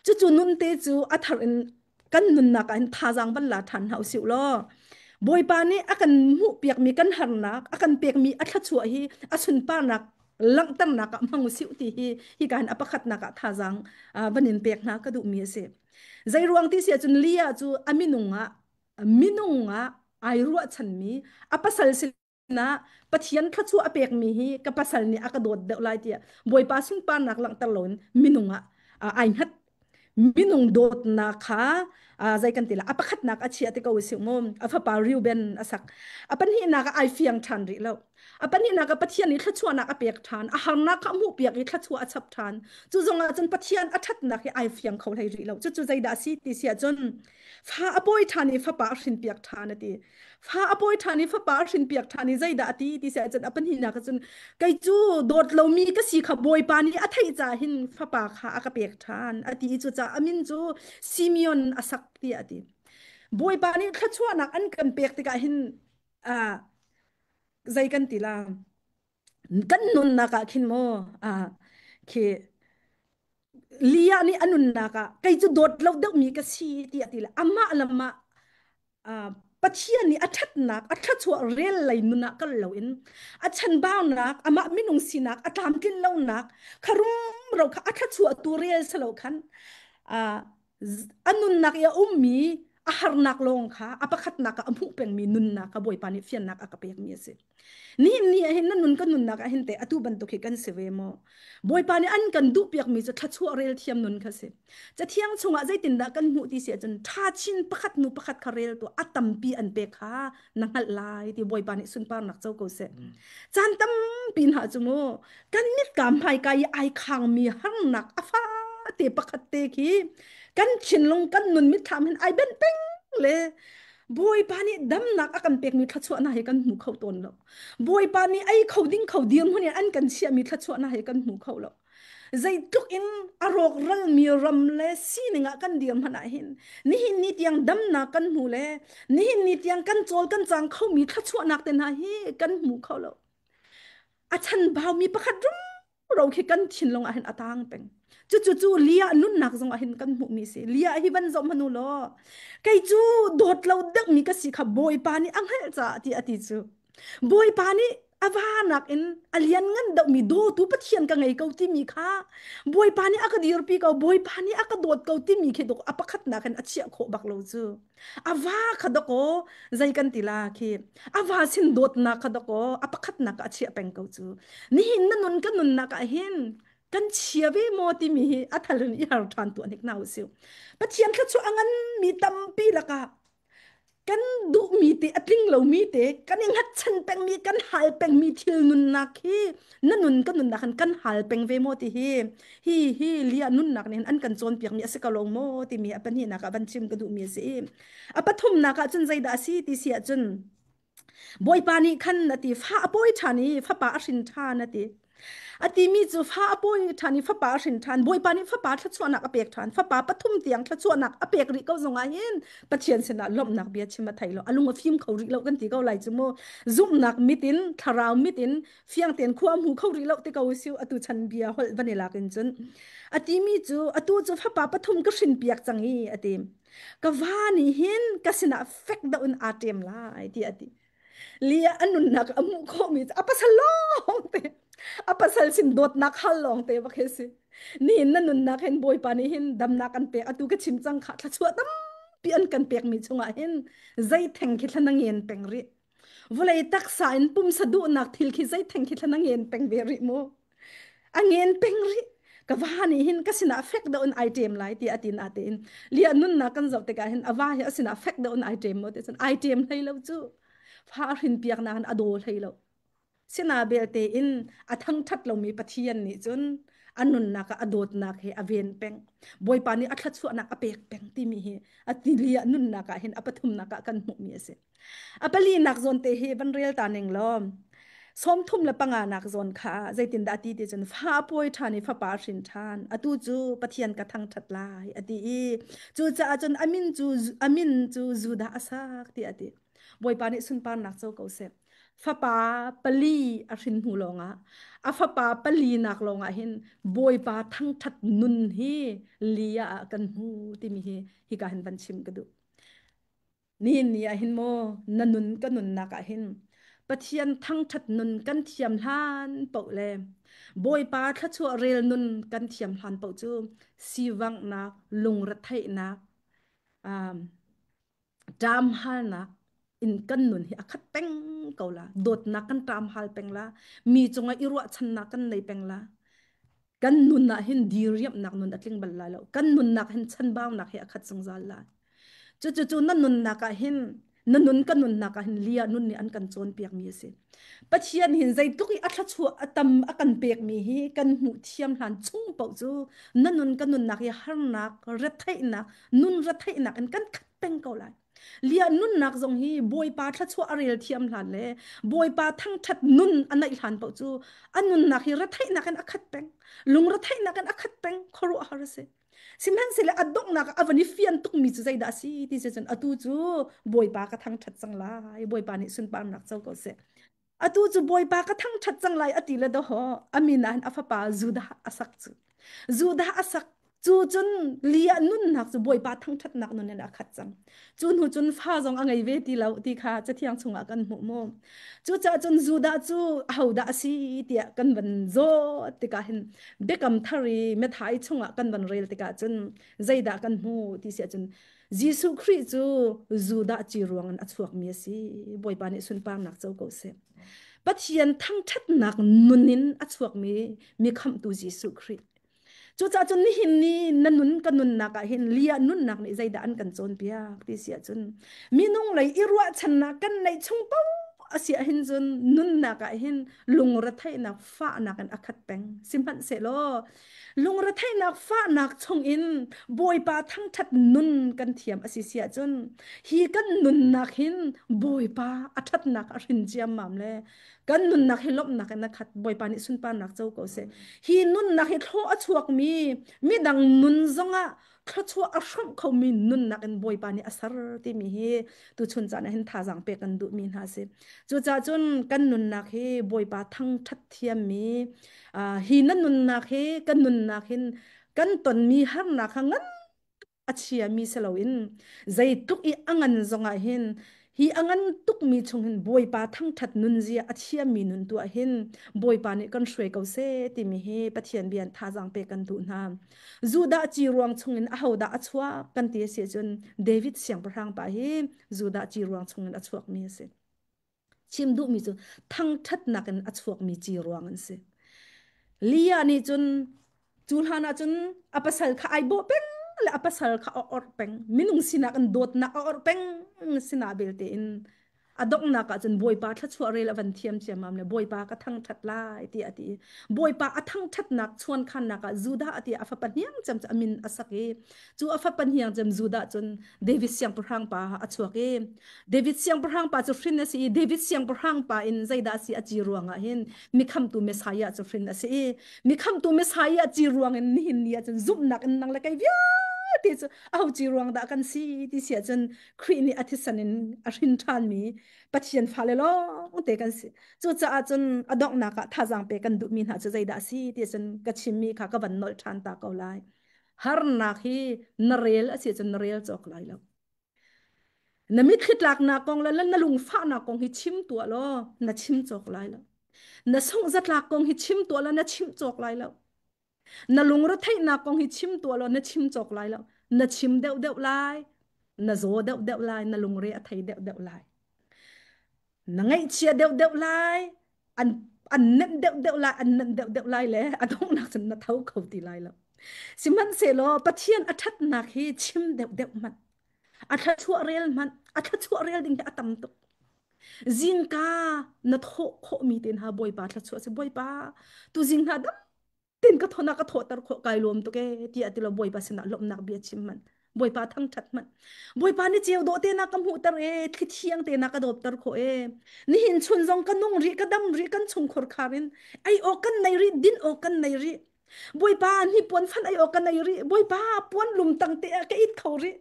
Cucu nun te cu a thar in kan nunnak ah hin thazaang van la ṭhan hna usih law Bawipa nih a kan hmuhpiakmi kan harnak a kan pekmi a thluachuah hi a sunparnak langhternak ah hmang usih ti hi hika hin a pakhatnak ah thazaang van in pek hna ka duhmi a si. Zei ruang ti si ahcun Leah cu a minung ah minung ah ai ruahchanmi a pasal sin ah Pathian thluachuah a pekmi hi ka pasal nih a ka dawt deuh lai tiah Bawipa sunparnak langhter loin minung ah ai hngat minung dawtnak kha zei kan ti la a pakhatnak a chia te ko si mu a fapa Reuben a sak a pahnihnak ah ai fiang ṭhan rih lo a pahnihnak ah Pathian nih thluachuahnak a pek ṭhan a harnak kha a hmuh piak i thluachuah a chap ṭhan cu zong ah cun Pathian a ṭhatnak hi ai fiang kho hlei rih lo cucu zeidah a si ti si ahcun fa a pawi ṭhan i fapa a hrin piak ṭhan a ti Fa a pawi ṭhan i fapa a hrinpiak ṭhan i zeidah a ti ti si ahcun a pahnihnak ah cun kei cu dawt lomi ka si kha Bawipa nih a theih caah hin fapa kha a ka pek ṭhan a ti i cucaah a min cu Simeon a sak tiah a ti. Bawipa nih thluachuahnak an kan pek tikah hin ah zei kan ti la kan nunnak ah khin maw ah khi Leah nih a nunnak ah kei cu dawt lo deuhmi ka si tiah ti le amah lamah Pathian nih a ṭhatnak a thluachuah rel lei nun ah kal loin a chanbaunak amah minung sinak a tlamtlin lonak kha rumro kha a thluachuah tu rel si lo khan a nunnak i a ummi a harnak lawng kha a pakhatnak ah a hmuh pengmi nunnak kha Bawipa nih fiannak a ka pekmi a si. Nihin ni ah hin na nun kan nunnak ah hin teh atu bantuk hi kan si ve maw? Bawipa nih an kan duhpiakmi cu thluachuah rel thiam nun kha si. Cathiang chungah zeitindah kan hmuh ti si ahcun ṭha chin pakhat hnu pakhat kha rel tuah a tampi an pek kha na hngalh lai ti Bawipa nih sunparnak co ko seh. Caan tampi hna cu mu kan mitka hmaika i ai khangmi harnak a fate pakhat te khi kan thinlung kan nun mitthlam hin ai benh peng le Bawipa nih damnak a kan pekmi thluachuahnak hi kan hmu kho tawn lo. Bawipa nih ei kho ding kho dirhmun in an kan chiahmi thluachuahnak hi kan hmu kho lo. Zeitluk in a rawkralmi ram le sining ah kan dir hmanh ah hin nihin ni tiang damnak kan hmu le nihin ni tiang kan cawl kan cang khomi thluachuahnak te hna hi kan hmu kho lo. A chanbaumi pakhat ro khi kan thinlung ah hin a tang peng. Cucu cu Leah nunnak zong ah hin kan hmuhmi si. Leah hi van zoh hmanh u law kei cu dawt lo deuhmi ka si kha Bawipa nih a hngalh caah ti a ti cu. Bawipa nih a A va nakin a lianngan deuhmi dawtu Pathian ka ngei ko timi kha Bawipa nih a ka dirpi ko, Bawipa nih a ka dawt ko timi khi dok a pakhatnak in a chiah khawh bak lo cu. A va kha dakaw zei kan ti la khi a va sin dawtnak kha dakaw a pakhatnak ah a chiah peng ko cu. Nihin na nun ka nunnak ah hin kan chia ve maw timi hi a thal in i har ṭhan tuah hnik hna usih. Pathian thluachuah a nganmi tampi lakah kan duhmi te a tling lomi te kan i hngatchan pengmi kan hal pengmi thil nunnak hi na nun kan nunnak hin kan hal peng ve maw ti hi hi hi lia nunnak nih hin an kan cawnpiakmi a si ko lo maw timi a pahnihnak ah van chim ka duhmi a si a pathumnak ah cun zeidah a si ti si ahcun Bawipa nih khan a ti fa a pawi ṭhan i fapa a hrin ṭhan a ti A timi cu fa a pawi ṭhan i fapa a hrin ṭhan. Bawipa nih fapa thluachuahnak a pek ṭhan. Fapa pathum tiang thluachuahnak a pek rih ko zongah hin Pathian sinah lawmhnak bia chim a thei lo. A lung a fim kho rih lo kan ti ko lai cu mu. Zumhnak mit in, thlarau mit in fiang tein khua a hmu kho rih lo ti ko siu atu chan bia holh van i lak in cun. A timi cu atu cu fapa pathum ka hrin piak cang i a ti. Ka va nih hin ka sinah fek deuh in aa ṭem lai ti a ti. Leah a nunnak a hmuh khawhmi cu a pasal lawng te a pasal sin dawtnak hal lawng te bak hi si nihin na nunnak hin Bawipa nih hin damnak an pek atu ka chim cang kha thluachuah tampi an kan pekmi chungah hin zei theng khi thla na ngen peng rih vawlei taksa in pumsa duhnak thil khi zei theng khi thla na ngen peng ve rih mu A ngen peng rih. Ka va nih hin ka sinah fek deuh in ai ṭem lai ti a tin a tein. Lia nunnak kan zoh tikah hin a va hi a sinah fek deuh in ai ṭem maw ti cun ai ṭem hlei lo cu. Fa a hrin piak nain a daw hlei lo. Sina belte in a thangṭhat lomi Pathian nih cun a nunnak ah a dawtnak he a ven peng. Bawipa nih a thluachuahnak a pek peng timi hi a tilia nunnak ah hin a pathumnak ah kan hmuhmi a si. A palinak zawn te hi van rel ta ning law 35 nak zawn kha zeitindah a ti ti cun fa a pawi ṭhan i fapa a hrin ṭhan atu cu Pathian ka thangṭhat lai a ti i cucaah cun a min cu Judah a sak tiah a ti. Bawipa nih sunparnak co ko seh. Fapa pali a hrin hnu lawngah a fapa pali nak lawngah hin Bawipa thangṭhat nun hi Leah ah kan hmu timi hi hika hin van chim ka duh. Nihin ni ah hin maw na nun ka nunnak ah hin Pathian thangṭhat nun kan thiam hlan paoh le Bawipa thluachuah rel nun kan thiam hlan paoh cu sivanghnak, lungretheihnak, um, ṭamhalnak in kan nun hi a khat peng ko la. Dawtnak kan ṭamhal peng la. Mi cungah i ruahchannak kan nei peng la. Kan nun ah hin diriamhnak nun a tling bal lai lo. Kan nunnak hin chanbaunak hi a khat zungzal lai. Cucu na nunnak ah hin na nun ka nunnak ah hin lia nun nih an kan cawnpiakmi a si. Pathian hin zeitluk i a thluachuah a tam a kan pekmi hi kan hmuh thiam hlan chung paoh cu na nun ka nunnak hi harnak, retheihnak, nun retheihnak in kan khat peng ko lai. Lia nunnak zong hi Bawipa thluachuah a rel thiam hlan le Bawipa thangṭhat nun a neih hlan paoh cu a nunnak hi retheihnak in a khat peng. Lungretheihnak in a khat peng. Khuaruahhar a si. Sihmanhsehlaw a donghnak ah a van i fian tukmi cu zeidah a si ti si cun atu cu Bawipa ka thangṭhat cang lai. Bawipa nih sunparnak co ko seh. Atu cu Bawipa ka thangṭhat cang lai a ti le dawhaw a min ah hin a fapa Judah a sak cu. Judah a sak cu cun Leah nunnak cu Bawipa thangṭhatnak nun in a khat cang. Cu hnu cun fa zong a ngei ve ti lo ti kha Cathiang chungah kan hmuh mu. Cucaah cun Judah cu ahodah a si tiah kan van zawt tikah hin Biakam thar i Matthai chungah kan van rel tikah cun zeidah kan hmu ti si ahcun Jesuh Khrih cu Judah ci ruangin a chuakmi a si. Bawipa nih sunparnak co ko seh. Pathian thangṭhatnak nun in a chuakmi mi khamhtu Jesuh Khrih. Cucaah cun nihin ni na nun ka nunnak ah hin Leah nunnak nih zeidah an kan cawnpiak ti si ahcun minung lei i ruahchannak kan neih chung paoh a si ahhin cun nunnak ah hin lungretheihnak fahnak in a khat peng. Sihmanhsehlaw lungretheihnak fahnak chungin Bawipa thangṭhat nun kan thiam a si si ahcun hi kan nunnak hin Bawipa a ṭhatnak a hrin ciammam le kan nunnak hi lawmhnak in a khat Bawipa nih sunparnak co ko seh hi nunnak hi thlaw a chuakmi midang nun zongah thluachuah a hrawmh khomi nunnak in Bawipa nih a ser timi hi tuchun caan ah hin thazaang pek kan duhmi hna si cucaah cun kan nunnak hi Bawipa thangṭhat thiammi hi na nunnak hi kan nunnak hin kan tonmi harnak kha ngan a chiami si loin zeitluk i a ngan zongah hin Hi a ngan tukmi chung hin Bawipa thangṭhat nunzia a thiammi nun tu ah hin Bawipa nih kan hruai ko seh timi hi Pathian bia in thazaang pek kan duh hna. Judah ci ruang chungin ahodah a chuak kan ti a si ahcun David siangpahrang pa hi Judah ci ruang chungin a chuakmi a si. Chim duhmi cu thangṭhatnak in a chuakmi ci ruang an si. Leah nih cun cu hlan ah cun a pasal kha ai bawh peng le a pasal kha a orh peng. Minung sinak in dawtnak a orh peng sinah belte in a donghnak ah cun Bawipa thluachuah rel a van thiam ciammam le Bawipa ka thangṭhat lai tiah a ti. Bawipa a thangṭhatnak chuankhannak ah Judah a ti a fapa hniang cem cu a min a sak i cu a fapa hniang cem Judah cun David siangpahrang pa a chuak i David siangpahrang pa cu hrin a si i David siangpahrang pa in zeidah a si a ci ruangah hin mikhamtu Messiah cu hrin a si i mikhamtu Messiah ci ruangin nihin ni ah cun zumhnak in nang le kei vialte cu aho ci ruang dah kan si ti si ahcun Khrih nih a thisen in a hrin ṭhanmi Pathian fale lawng te kan si. Cucaah cun a donghnak ah thazaang pe kan duhmi hna cu zeidah a si ti cun ka chimmi kha ka van nolh ṭhan ta ko lai. Harnak hi na rel a si cun na rel cawk lai lo. Na mitthli tlaknak kong le na lungfahnak kong hi chim tuah law na chim cawk lai lo. Na sungh-zatlak kong hi chim tuah law na chim cawk lai lo. Na lungretheihnak kong hi chim tuah law na chim cawk lai lo. Na chim deuhdeuh lai, na zaw deuhdeuh lai, na lungre a thei deuhdeuh lai. Na ngaihchia deuhdeuh lai, an an nenh deuhdeuh lai, an nenh deuhdeuh lai le a donghnak cun na tho kho ti lai lo. Sihmanhsehlaw Pathian a ṭhatnak hi chim deuhdeuh hmanh, a thluachuah rel hmanh, a thluachuah rel ding hi a tam tuk. Zingka na thawh khawhmi te hna Bawipa thluachuah si Bawipa tu zing hna dam tin ka thona ka thawhter khawh kai lawm tuk e tiah ti lo Bawipa sinah lawmhnak bia chim hmanh Bawipa thangṭhat hmanh Bawipa ni ceu dawh te na ka hmuhter e thli thiang te na ka dawpter khawh e nihin chun zong ka nung rih ka dam rih kan chungkhur khar in ei awk kan nei rih din awk kan nei rih Bawipa ni puan fan ei awk ka nei rih Bawipa puan lum tang te ah ka it kho rih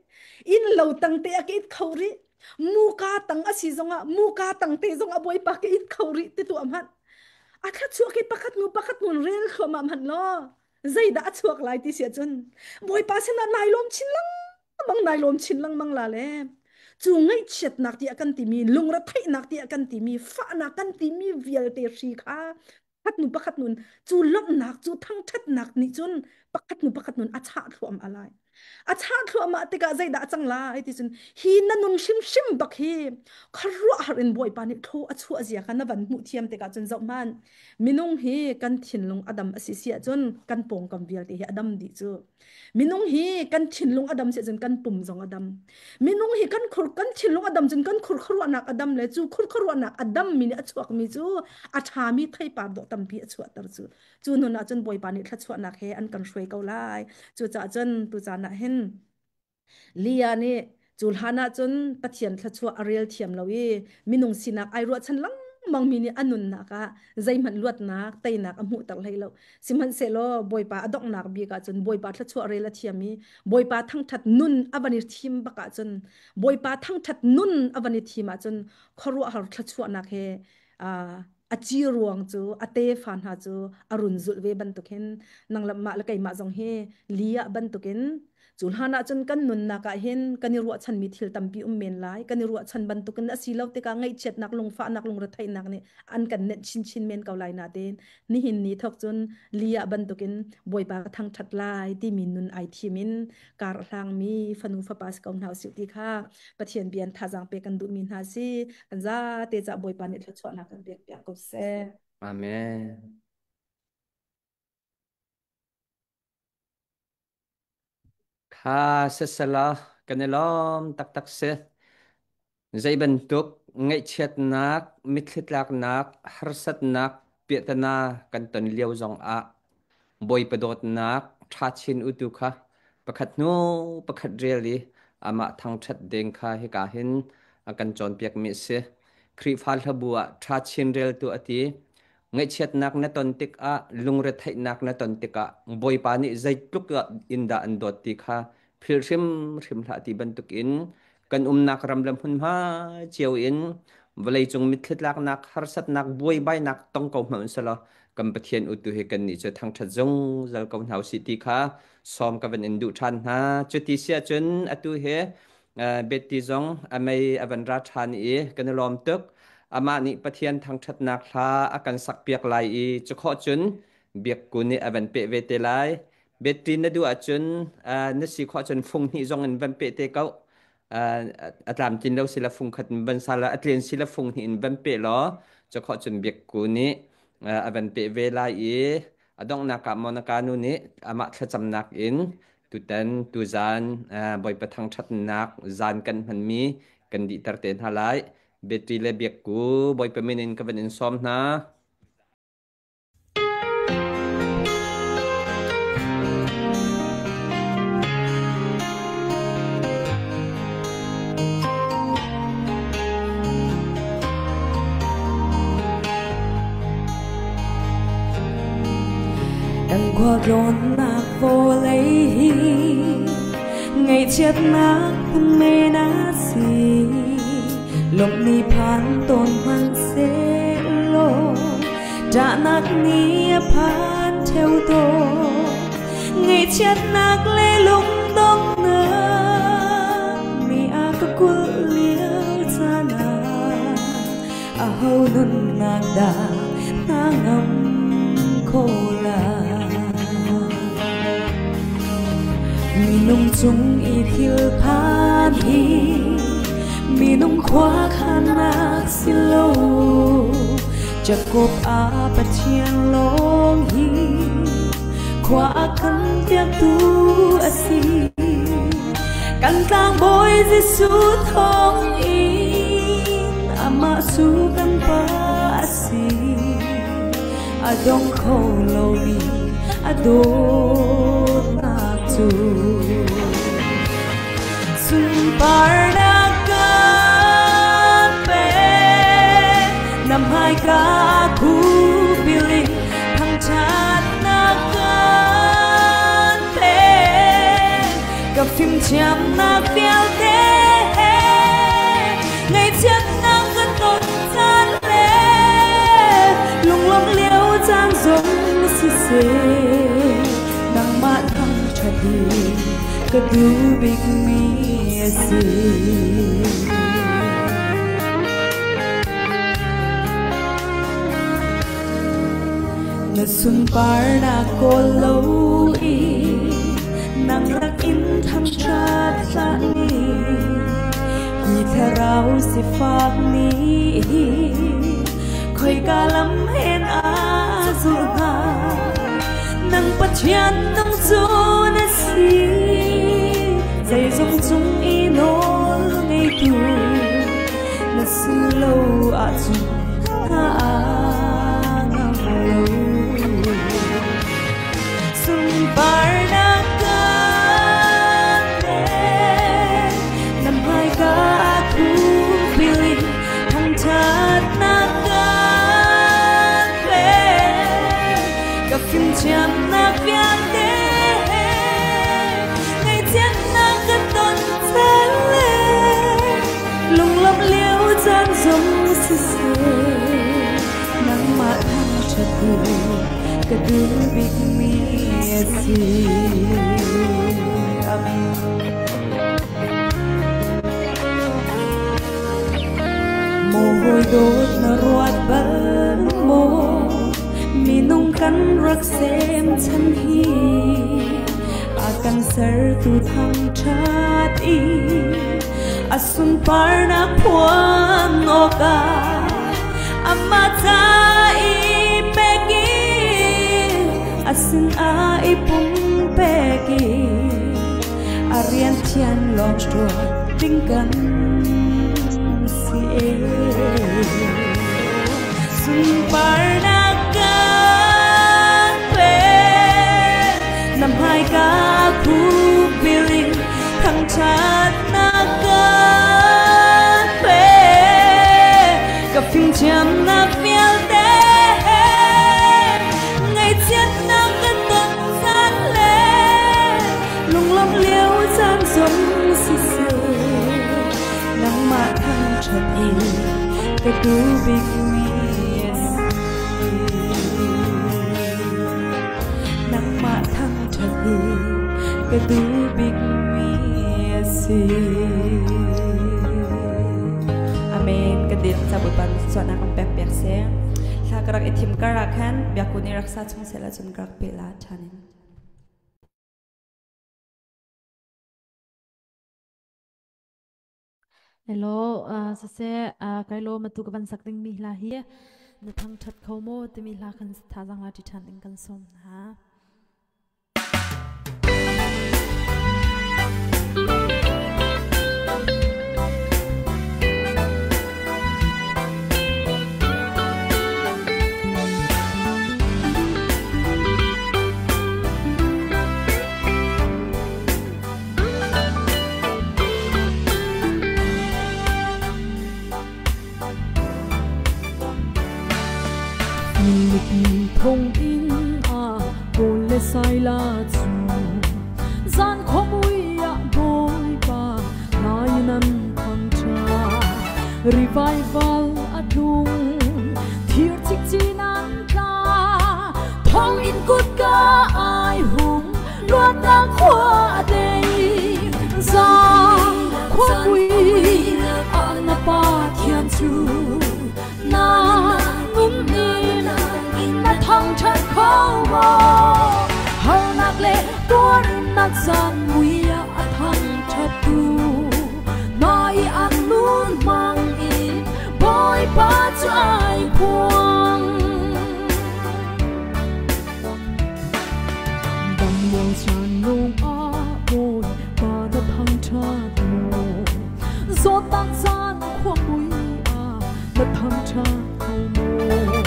inn lo tang te ah ka it kho rih muka tang a si zongah muka tang te zongah Bawipa ka it kho rih ti tu hmanh a thluachuah khi pakhat hnu pakhat hnu rel thluahmah hmanh law zeidah a chuak lai ti si ahcun Bawipa sinah nai lawm chin lengmang nai lawm chin lengmang la le cu ngaihchiatnak tiah kan timi lungretheihnak tiah kan timi fahnak kan timi vialte hri kha pakhat nu pakhat nun cu lawmhnak cu thangṭhatnak nih cun pakhat nu pakhat nun a chah thluahmah lai a chah thluahmah tikah zeidah a cang lai ti cun hi na nun hrimhrim bak hi khuaruahhar in Bawipa nih thaw a chuah zia kha na van hmuh thiam tikah cun zoh hmanh minung hi kan thinlung a dam a si si ahcun kan pawngkam vialte hi a dam dih cu Minung hi kan thinlung a dam si cun kan pum zong a dam. Minung hi kan khur kan thinlung a dam cun kan khur khuaruahnak a dam le cu khur khuaruahnak a dam mi nih a chuak mi cu a ṭhami theipar dawh tampi a chuahter cu. Cu nun ah cun Bawipa nih thluachuahnak he an kan hruai ko lai. Cucaah cun tucaan ah hin Leah nih cu hlan ah cun Pathian thluachuah a rel thiam lo i minung sinak ai ruahchan lengmang mi nih a nunnak ah zeihmanh luatnak teinak a hmuhter hlei lo. Sihmanhsehlaw Bawipa a donghnak bik ah cun Bawipa thluachuah rel a thiam i Bawipa thangṭhat nun a van i thim bak ahcun Bawipa thangṭhat nun a van i thim ahcun khuaruahhar thluachuahnak he a ci ruang cu a tefa hna cu a run zulh ve bantuk hin nang le mah le keimah zong hi Leah bantukin Cu hlan ah cun kan nunnak ah hin kan i ruahchanmi thil tampi um men lai. Kan i ruahchan bantukin a si lo tikah ngaihchiatnak, lungfahnak, lungretheihnak nih an kan nenh chinchin men ko lai nain nihin ni thawk cun Leah bantukin Bawipa ka thangṭhat lai timi nun ai thim in kar a hlangmi fanu fapa si ko hna usih ti kha Pathian bia in thazaang pek kan duhmi hna si. Kan zate cah Bawipa nih thluachuahnak kan pek piak ko seh. Amen. Kha sisala kan i lawm taktak si. Zei bantuk ngaihchiatnak, mitthli tlaknak, harsatnak, piahtana kan ton lio zongah Bawipa dawtnak ṭha chin u tu kha pakhat hnu pakhat rel i amah thangṭhat ding kha hika hin a kan cawnpiakmi a si. Khrihfa hlabu ah ṭha chin reltu a ti. Ngaihchiatnak na ton tikah, lungretheihnak na ton tikah Bawipa nih zeitluk in dah an dawt ti kha philh hrimhrim hlah ti bantukin kan umnak ram le hmunhma cio in vawleicung mitthli tlaknak, harsatnak, buaibainak tong ko hmanh selaw kan Pathian utu hi kannih cu thangṭhat zungzal ko hna usih ti kha sawm ka van in duh ṭhan hna. Cuti si ahcun atu hi Betty zong a mei a van ra ṭhan i kan i lawm tuk. Amah nih Pathian thangṭhatnak hla a kan sakpiak lai i cukhawh cun Biakku nih a van peh ve te lai. Betty na duh ahcun na si khawh cun fung hnih zong in van peh te ko. A tlamtlin lo sila fung khat in van sa la, a tlen sila fung hnih in van peh law cukhawh cun Biakku nih a van peh ve lai i a donghnak ah Monica nu nih amah thlacamnak in tutan tuzan Bawipa thangṭhatnak zan kan hmanmi kan dihter te hna lai. Betty le Biakku Bawipa min in ka van in sawm hna. Kan khualtlawnnak vawlei hi ngaihchiatnak hmun men a si. Lawmh ni phan tawn hmanhsehlaw ṭahnak ni a phan ṭheo tawn. Ngaihchiatnak le lungdonghnak mi a ka kulh lio caan ah aho nunnak dah hna ngam kho lai? Minung cung i thil phan hi minung khuakhannak si lo. Jakob a Pathian lawng hi khua a kan piaktu a si. Kan tlangbawi Jesuh thawng in amah cu kan pa a si. A dong kho lomi a dawtnak cu. Sunparnak kan pek, na hmaika khupil in thangṭhatnak kan pek. Ka fimthiamnak vialte he ngaihchiatnak ka ton caan le lunglawmh lio caan zong siseh, nangmah thangṭhat hi ka duh bikmi a si. Na sunparnak kawl lo i nang rak in thangṭhat hlah ni, hi thlarau sifak nih hi khoika lam hen a zulh hnga? Nang Pathian nung cu na si, zeizong cung i nawl ngeitu na si lo ahcun hna ngam lo. Sunparnak kan pek, na hmaika khupil in thangṭhatnak kan pek. Ka fimthiamnak vialte he ngaihchiatnak ka ton caan le lunglawmh lio caan zong siseh, nangmah thangṭhat hi ka duh bikmi a si. Amen. Maw hawi dawt na ruat bal maw, minung kan rak sem chan hi a kan sertu thangṭhat i a sunparnak phuan awkah amah ca i pek i a sin ah i pumpek i a rian thian lawng ṭuan ding kan si e. Sunparnak kan pek, na hmaika khupil in thangṭhatnak kan pek. Ka fimthiamnak vialte he ngaihchiatnak ka ton caan le lunglawmh lio caan zong siseh, nangmah thangṭhat hi ka duh bikmi a si. Nangmah thangṭhat hi ka duh bikmi a si. si. Amen. Kan dir ca Bawipa nih thluachuahnak kan pek piak seh. Thla ka rak i thim kar ah khan biakku nih rak sa chung seh la cun ka rak pe la ṭhan in. Hello, siseh, kai lawm atu ka van sak dingmi hla hi na thangṭhat kho maw timi hla khan thazaang la ṭi ṭhan ding kan sawm hna. Mipi thonginn ah Paul le Saila cu zan khuamui ah Bawipa lai nan thangṭhat. Revival a tlung, thir cikcin an tla, thonginn kutka ai hung, luatnak khua a dei. Zan khuamui ah na Pathian cu na nun in na thangṭhat kho maw? Harnak le tuarnak zan mui ah a thangṭhattu na i an nun hmang in Bawipa cu ai phuang. Dam lio caan lawng ah Bawipa na thangṭhat maw? Zawtnak caan khuamui ah na thangṭhat kho maw?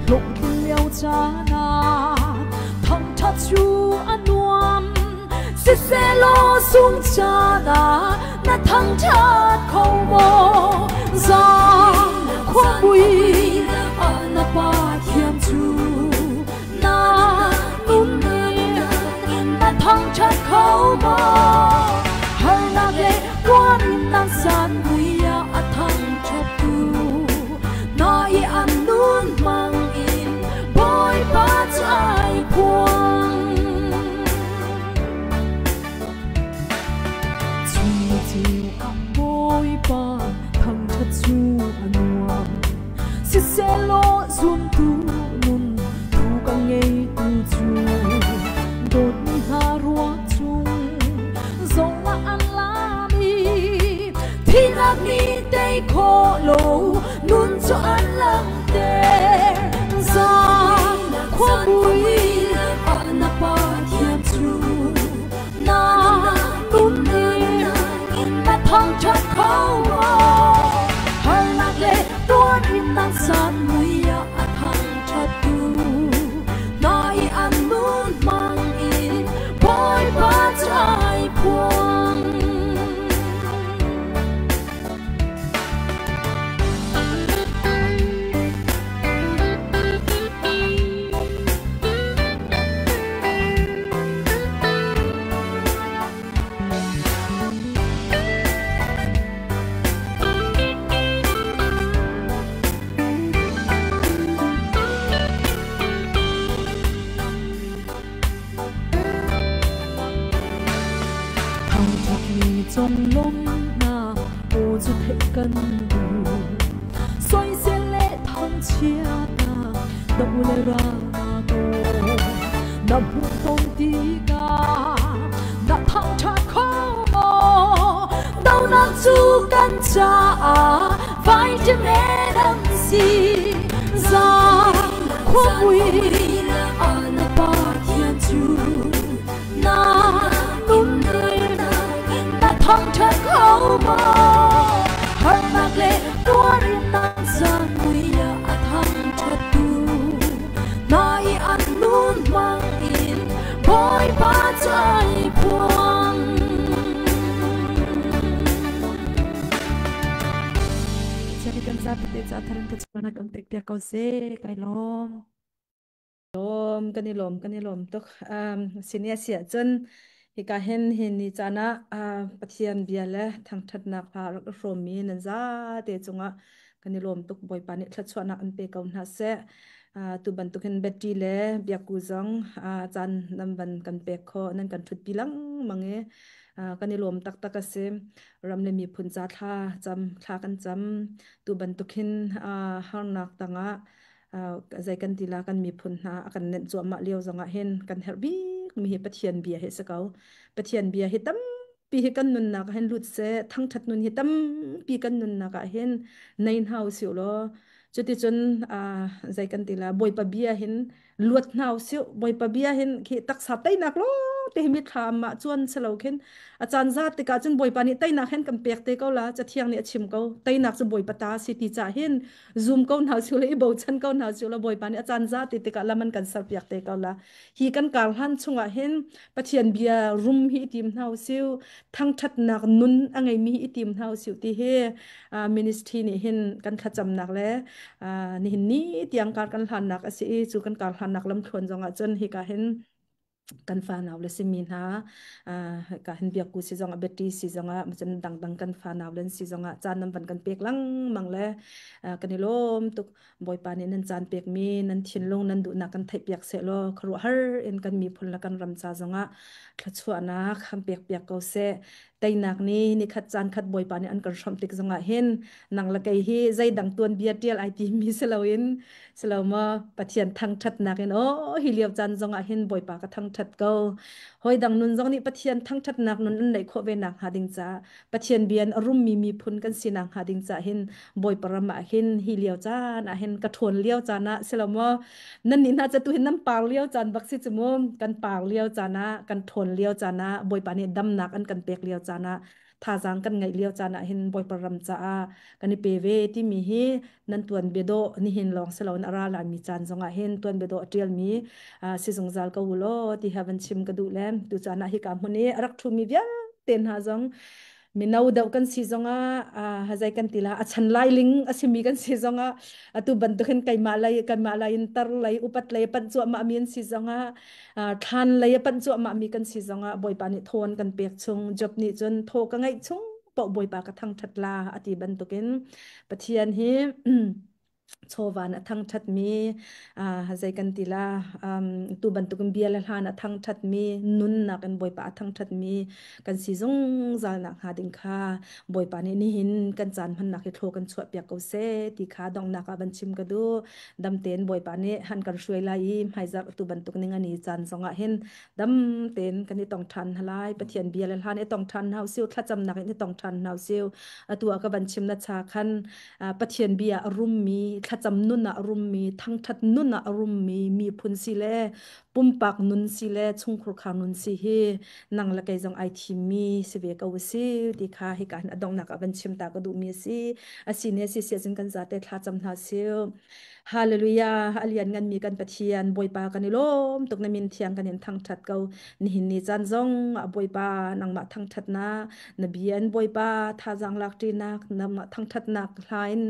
Hlawhtlin lio caan ah thangṭhat cu a nuam. Siselaw sung caan ah na thangṭhat kho maw? Zan khuamui ah na Pathian cu na nun in na thangṭhat kho maw? Harnak le tuarinnak zan mui ah a thangṭhattu na i an nun hmang in Bawipa cu ai phuang. Cu ceu ah Bawipa thangṭhat cu a nuam. Siselaw zumtu nun thu ka ngeitu cu dawtmi hna ruak chung zongah an lam i thihnak nih tei khawh lo nun cu an langhter. Zan khuamui ah na Pathian cu na nun in na thangṭhat kho maw? Harnak le tuarinnak zan mui ah a thangṭhattu na i an nun hmang in Bawipa cu ai phuang. Thangṭhatmi conglawmhnak aw cu theih kan duh. Soisel le thangchiatnak do le ral na kaw. Na hmuh ton tikah na thangṭhat kho maw? Donak cu kan caah vitamin an si. Zan khuamui ah na Pathian cu na nun na thangṭhat kho maw? Harnak le tuarinnak zan mui ah a thangṭhattu na i an nun hmang in Bawipa cu ai phuang. Siani kan zapi te ca tharin ka chuanak kan pek piak ko seh. Kai lawm. Lawm kan i lawm kan i lawm tuk. Sini a si ahcun hika hin hi ni caan ah Pathian bia le thangṭhatnak hla rak i hrawmmi nan zate cungah kan i lawm tuk. Bawipa nih thluachuahnak an pe ko hna seh. Tu bantukin Betty le Biakku zong caan nan van kan pek khawh nan kan ṭhutpi lengmang i kan i lawm taktak a si. Ram le miphun ca thla cam thla kan cam. Tu bantukin harnak tangah zei kan ti la kan miphun hna a kan nenh cuahmah lio zongah hin kan herh bik mi hi Pathian bia hi si ko. Pathian bia hi tampi hi kan nunnak ah hin lut seh, thangṭhat nun hi tampi kan nunnak ah hin nei hna usih law cuticun zei kan ti la Bawipa bia hin luat hna usih. Bawipa bia hin khi taksa teinak lawng te hi mithlam ah cuan si lo khin a caan zat tikah cun Bawipa nih teinak hin kan pek te ko la. Cathiang nih a chim ko, teinak cu Bawipa ta si ti cah hin zum ko hna usih le i bochan ko hna usih law Bawipa nih a caan za ti tikah lam an kan serpiak te ko la. Hi kan kar hlan chungah hin Pathian bia rum hi i tim hna usih, thangṭhatnak nun a ngeimi hi i tim hna usih ti hi ministry nih hin kan thlacamnak le nihin ni tiang kar kan hlannak a si i cu kan kar hlannak lamthluan zongah cun hika hin kan fanau le simi hna ka hin biakku si zongah Betty si zongah macun dangdang kan fanau len si zongah caan nan van kan pek lengmang le kan i lawm tuk. Bawipa nih nan caan pekmi nan thinlung nan duhnak kan theihpiak sehlaw khuaruahhar in kan miphun le kan ram ca zongah thluachuahnak han pekpiak ko seh. Teinak ni nikhat caan khat Bawipa nih an kan hrawmh tik zongah hin nang le kei hi zeidang tuanbia ṭial ai timi si loin silo maw Pathian thangṭhatnak in aw hi lio caan zongah hin Bawipa ka thangṭhat ko. Hawi dang nun zong nih Pathian thangṭhatnak nun an neih khawh ve nak hnga ding caah Pathian bia in a rummi miphun kan sinak hnga ding caah hin Bawipa ram ah hin hi lio caan ah hin ka ṭhawn lio caan ah silo maw nan nih hna cu tu hin nan par lio caan bak si cu mu. Kan par lio caan ah, kan ṭhawn lio caan ah, Bawipa nih damnak an kan pek lio caan ah, thazaang kan ngeih lio caan ah hin Bawipa ram caah kan i pe ve timi hi nan tuan biadawh nihin lawng si loin a ra laimi caan zongah hin tuan biadawh a ṭialmi si zungzal ko u law ti ha van chim ka duh le tu caan ah hika hmun i a rak ṭhumi vialte hna zong mino deuh kan si zongah hazai kan ti la a chan lai ling a simi kan si zongah atu bantukin keimah lei kanmah lei in tar lei upat lei panh cuahmah mi an si zongah thlan lei a panh cuahmah mi kan si zongah Bawipa nih thawn kan pek chung. Job nih cun thaw ka ngeih chung paoh Bawipa ka thangṭhat la a ti bantukin Pathian hi chawvan a thangṭhatmi zei kan ti la tu bantukin bia le hlan a thangṭhatmi nunnak in Bawipa a thangṭhatmi kan si zungzal nak hnga ding kha Bawipa nih nihin kan caan hmannak hi thlaw kan chuah piak ko seh ti kha donghnak ah van chim ka duh. Dam tein Bawipa nih han kan hruai lai i hmaizarh tu bantuk ning ani caan zongah hin dam tein kan i tong ṭhan hna lai. Pathian bia le hlan i tong ṭhan hna usih, thlacamnak in i tong ṭhan hna usih. Atu ah ka van chim na cha khan Pathian bia a rummi, thlacam nun ah a rummi, thangṭhat nun ah a rummi miphun si le pumpak nun si le chungkhur khar nun si hi nang le kei zong ai thimmi si ve ko si ti kha hika hin a donghnak ah van chim ta ka duhmi a si. A si ne si si ahcun kan zate thla cam hna sih. Hallelujah. A lian nganmi kan Pathian Bawipa kan i lawm tuk. Na min thiang kan in thangṭhat ko. Nihin ni caan zong ah Bawipa nangmah thangṭhatnak na bia in Bawipa thazaang lak ṭinak nangmah thangṭhatnak hla in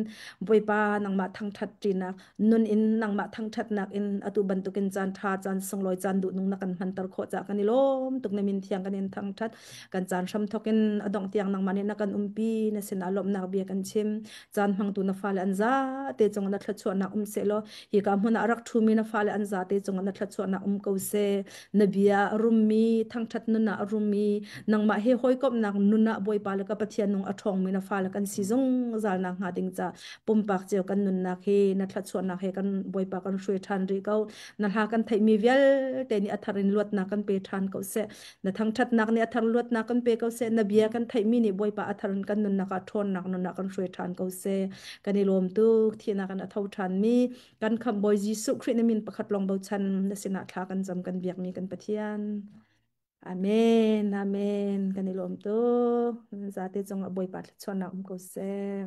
Bawipa nangmah thangṭhat ṭinak nun in nangmah thangṭhatnak in atu bantukin caan ṭha caan sunglawi caan duhnung na kan hmanter khawh caah kan i lawm tuk. Na min thiang kan in thangṭhat. Kan caan hram thawk in a dongh tiang nangmah nih na kan umpi. Na sinah lawmhnak bia kan chim. Caan hmangtu na fale an zate cungah na thluachuahnak um seh law hika hmun ah a rak ṭhumi na fale an zate cungah na thluachuahnak um ko seh. Na bia a rummi, thangṭhat nun ah a rummi, nangmah he hawikomhnak nun ah Bawipa le ka Pathian nung a ṭhawngmi na fale kan si zungzal nakhnga ding ca pumpak cio kan nunnak hi na thluachuahnak he kan Bawipa kan hruai ṭhan rih ko. Na hla kan theihmi vialte nih a thar in luatnak kan pe ṭhan ko seh. Na thangṭhatnak nih a thar luatnak kan pe ko seh. Na bia kan theihmi nih Bawipa a thar in kan nunnak ah ṭhawnnak nunnak kan hruai ṭhan ko seh. Kan i lawm tuk. Thihnak in a tho ṭhanmi kan Khamhbawi Jesuh Khrih na min pakhat lawng bochan na sinah thla kan cam kan biakmi kan Pathian. Amen. Amen. Kan i lawm tuk. Zate cungah Bawipa thluachuahnak um ko seh.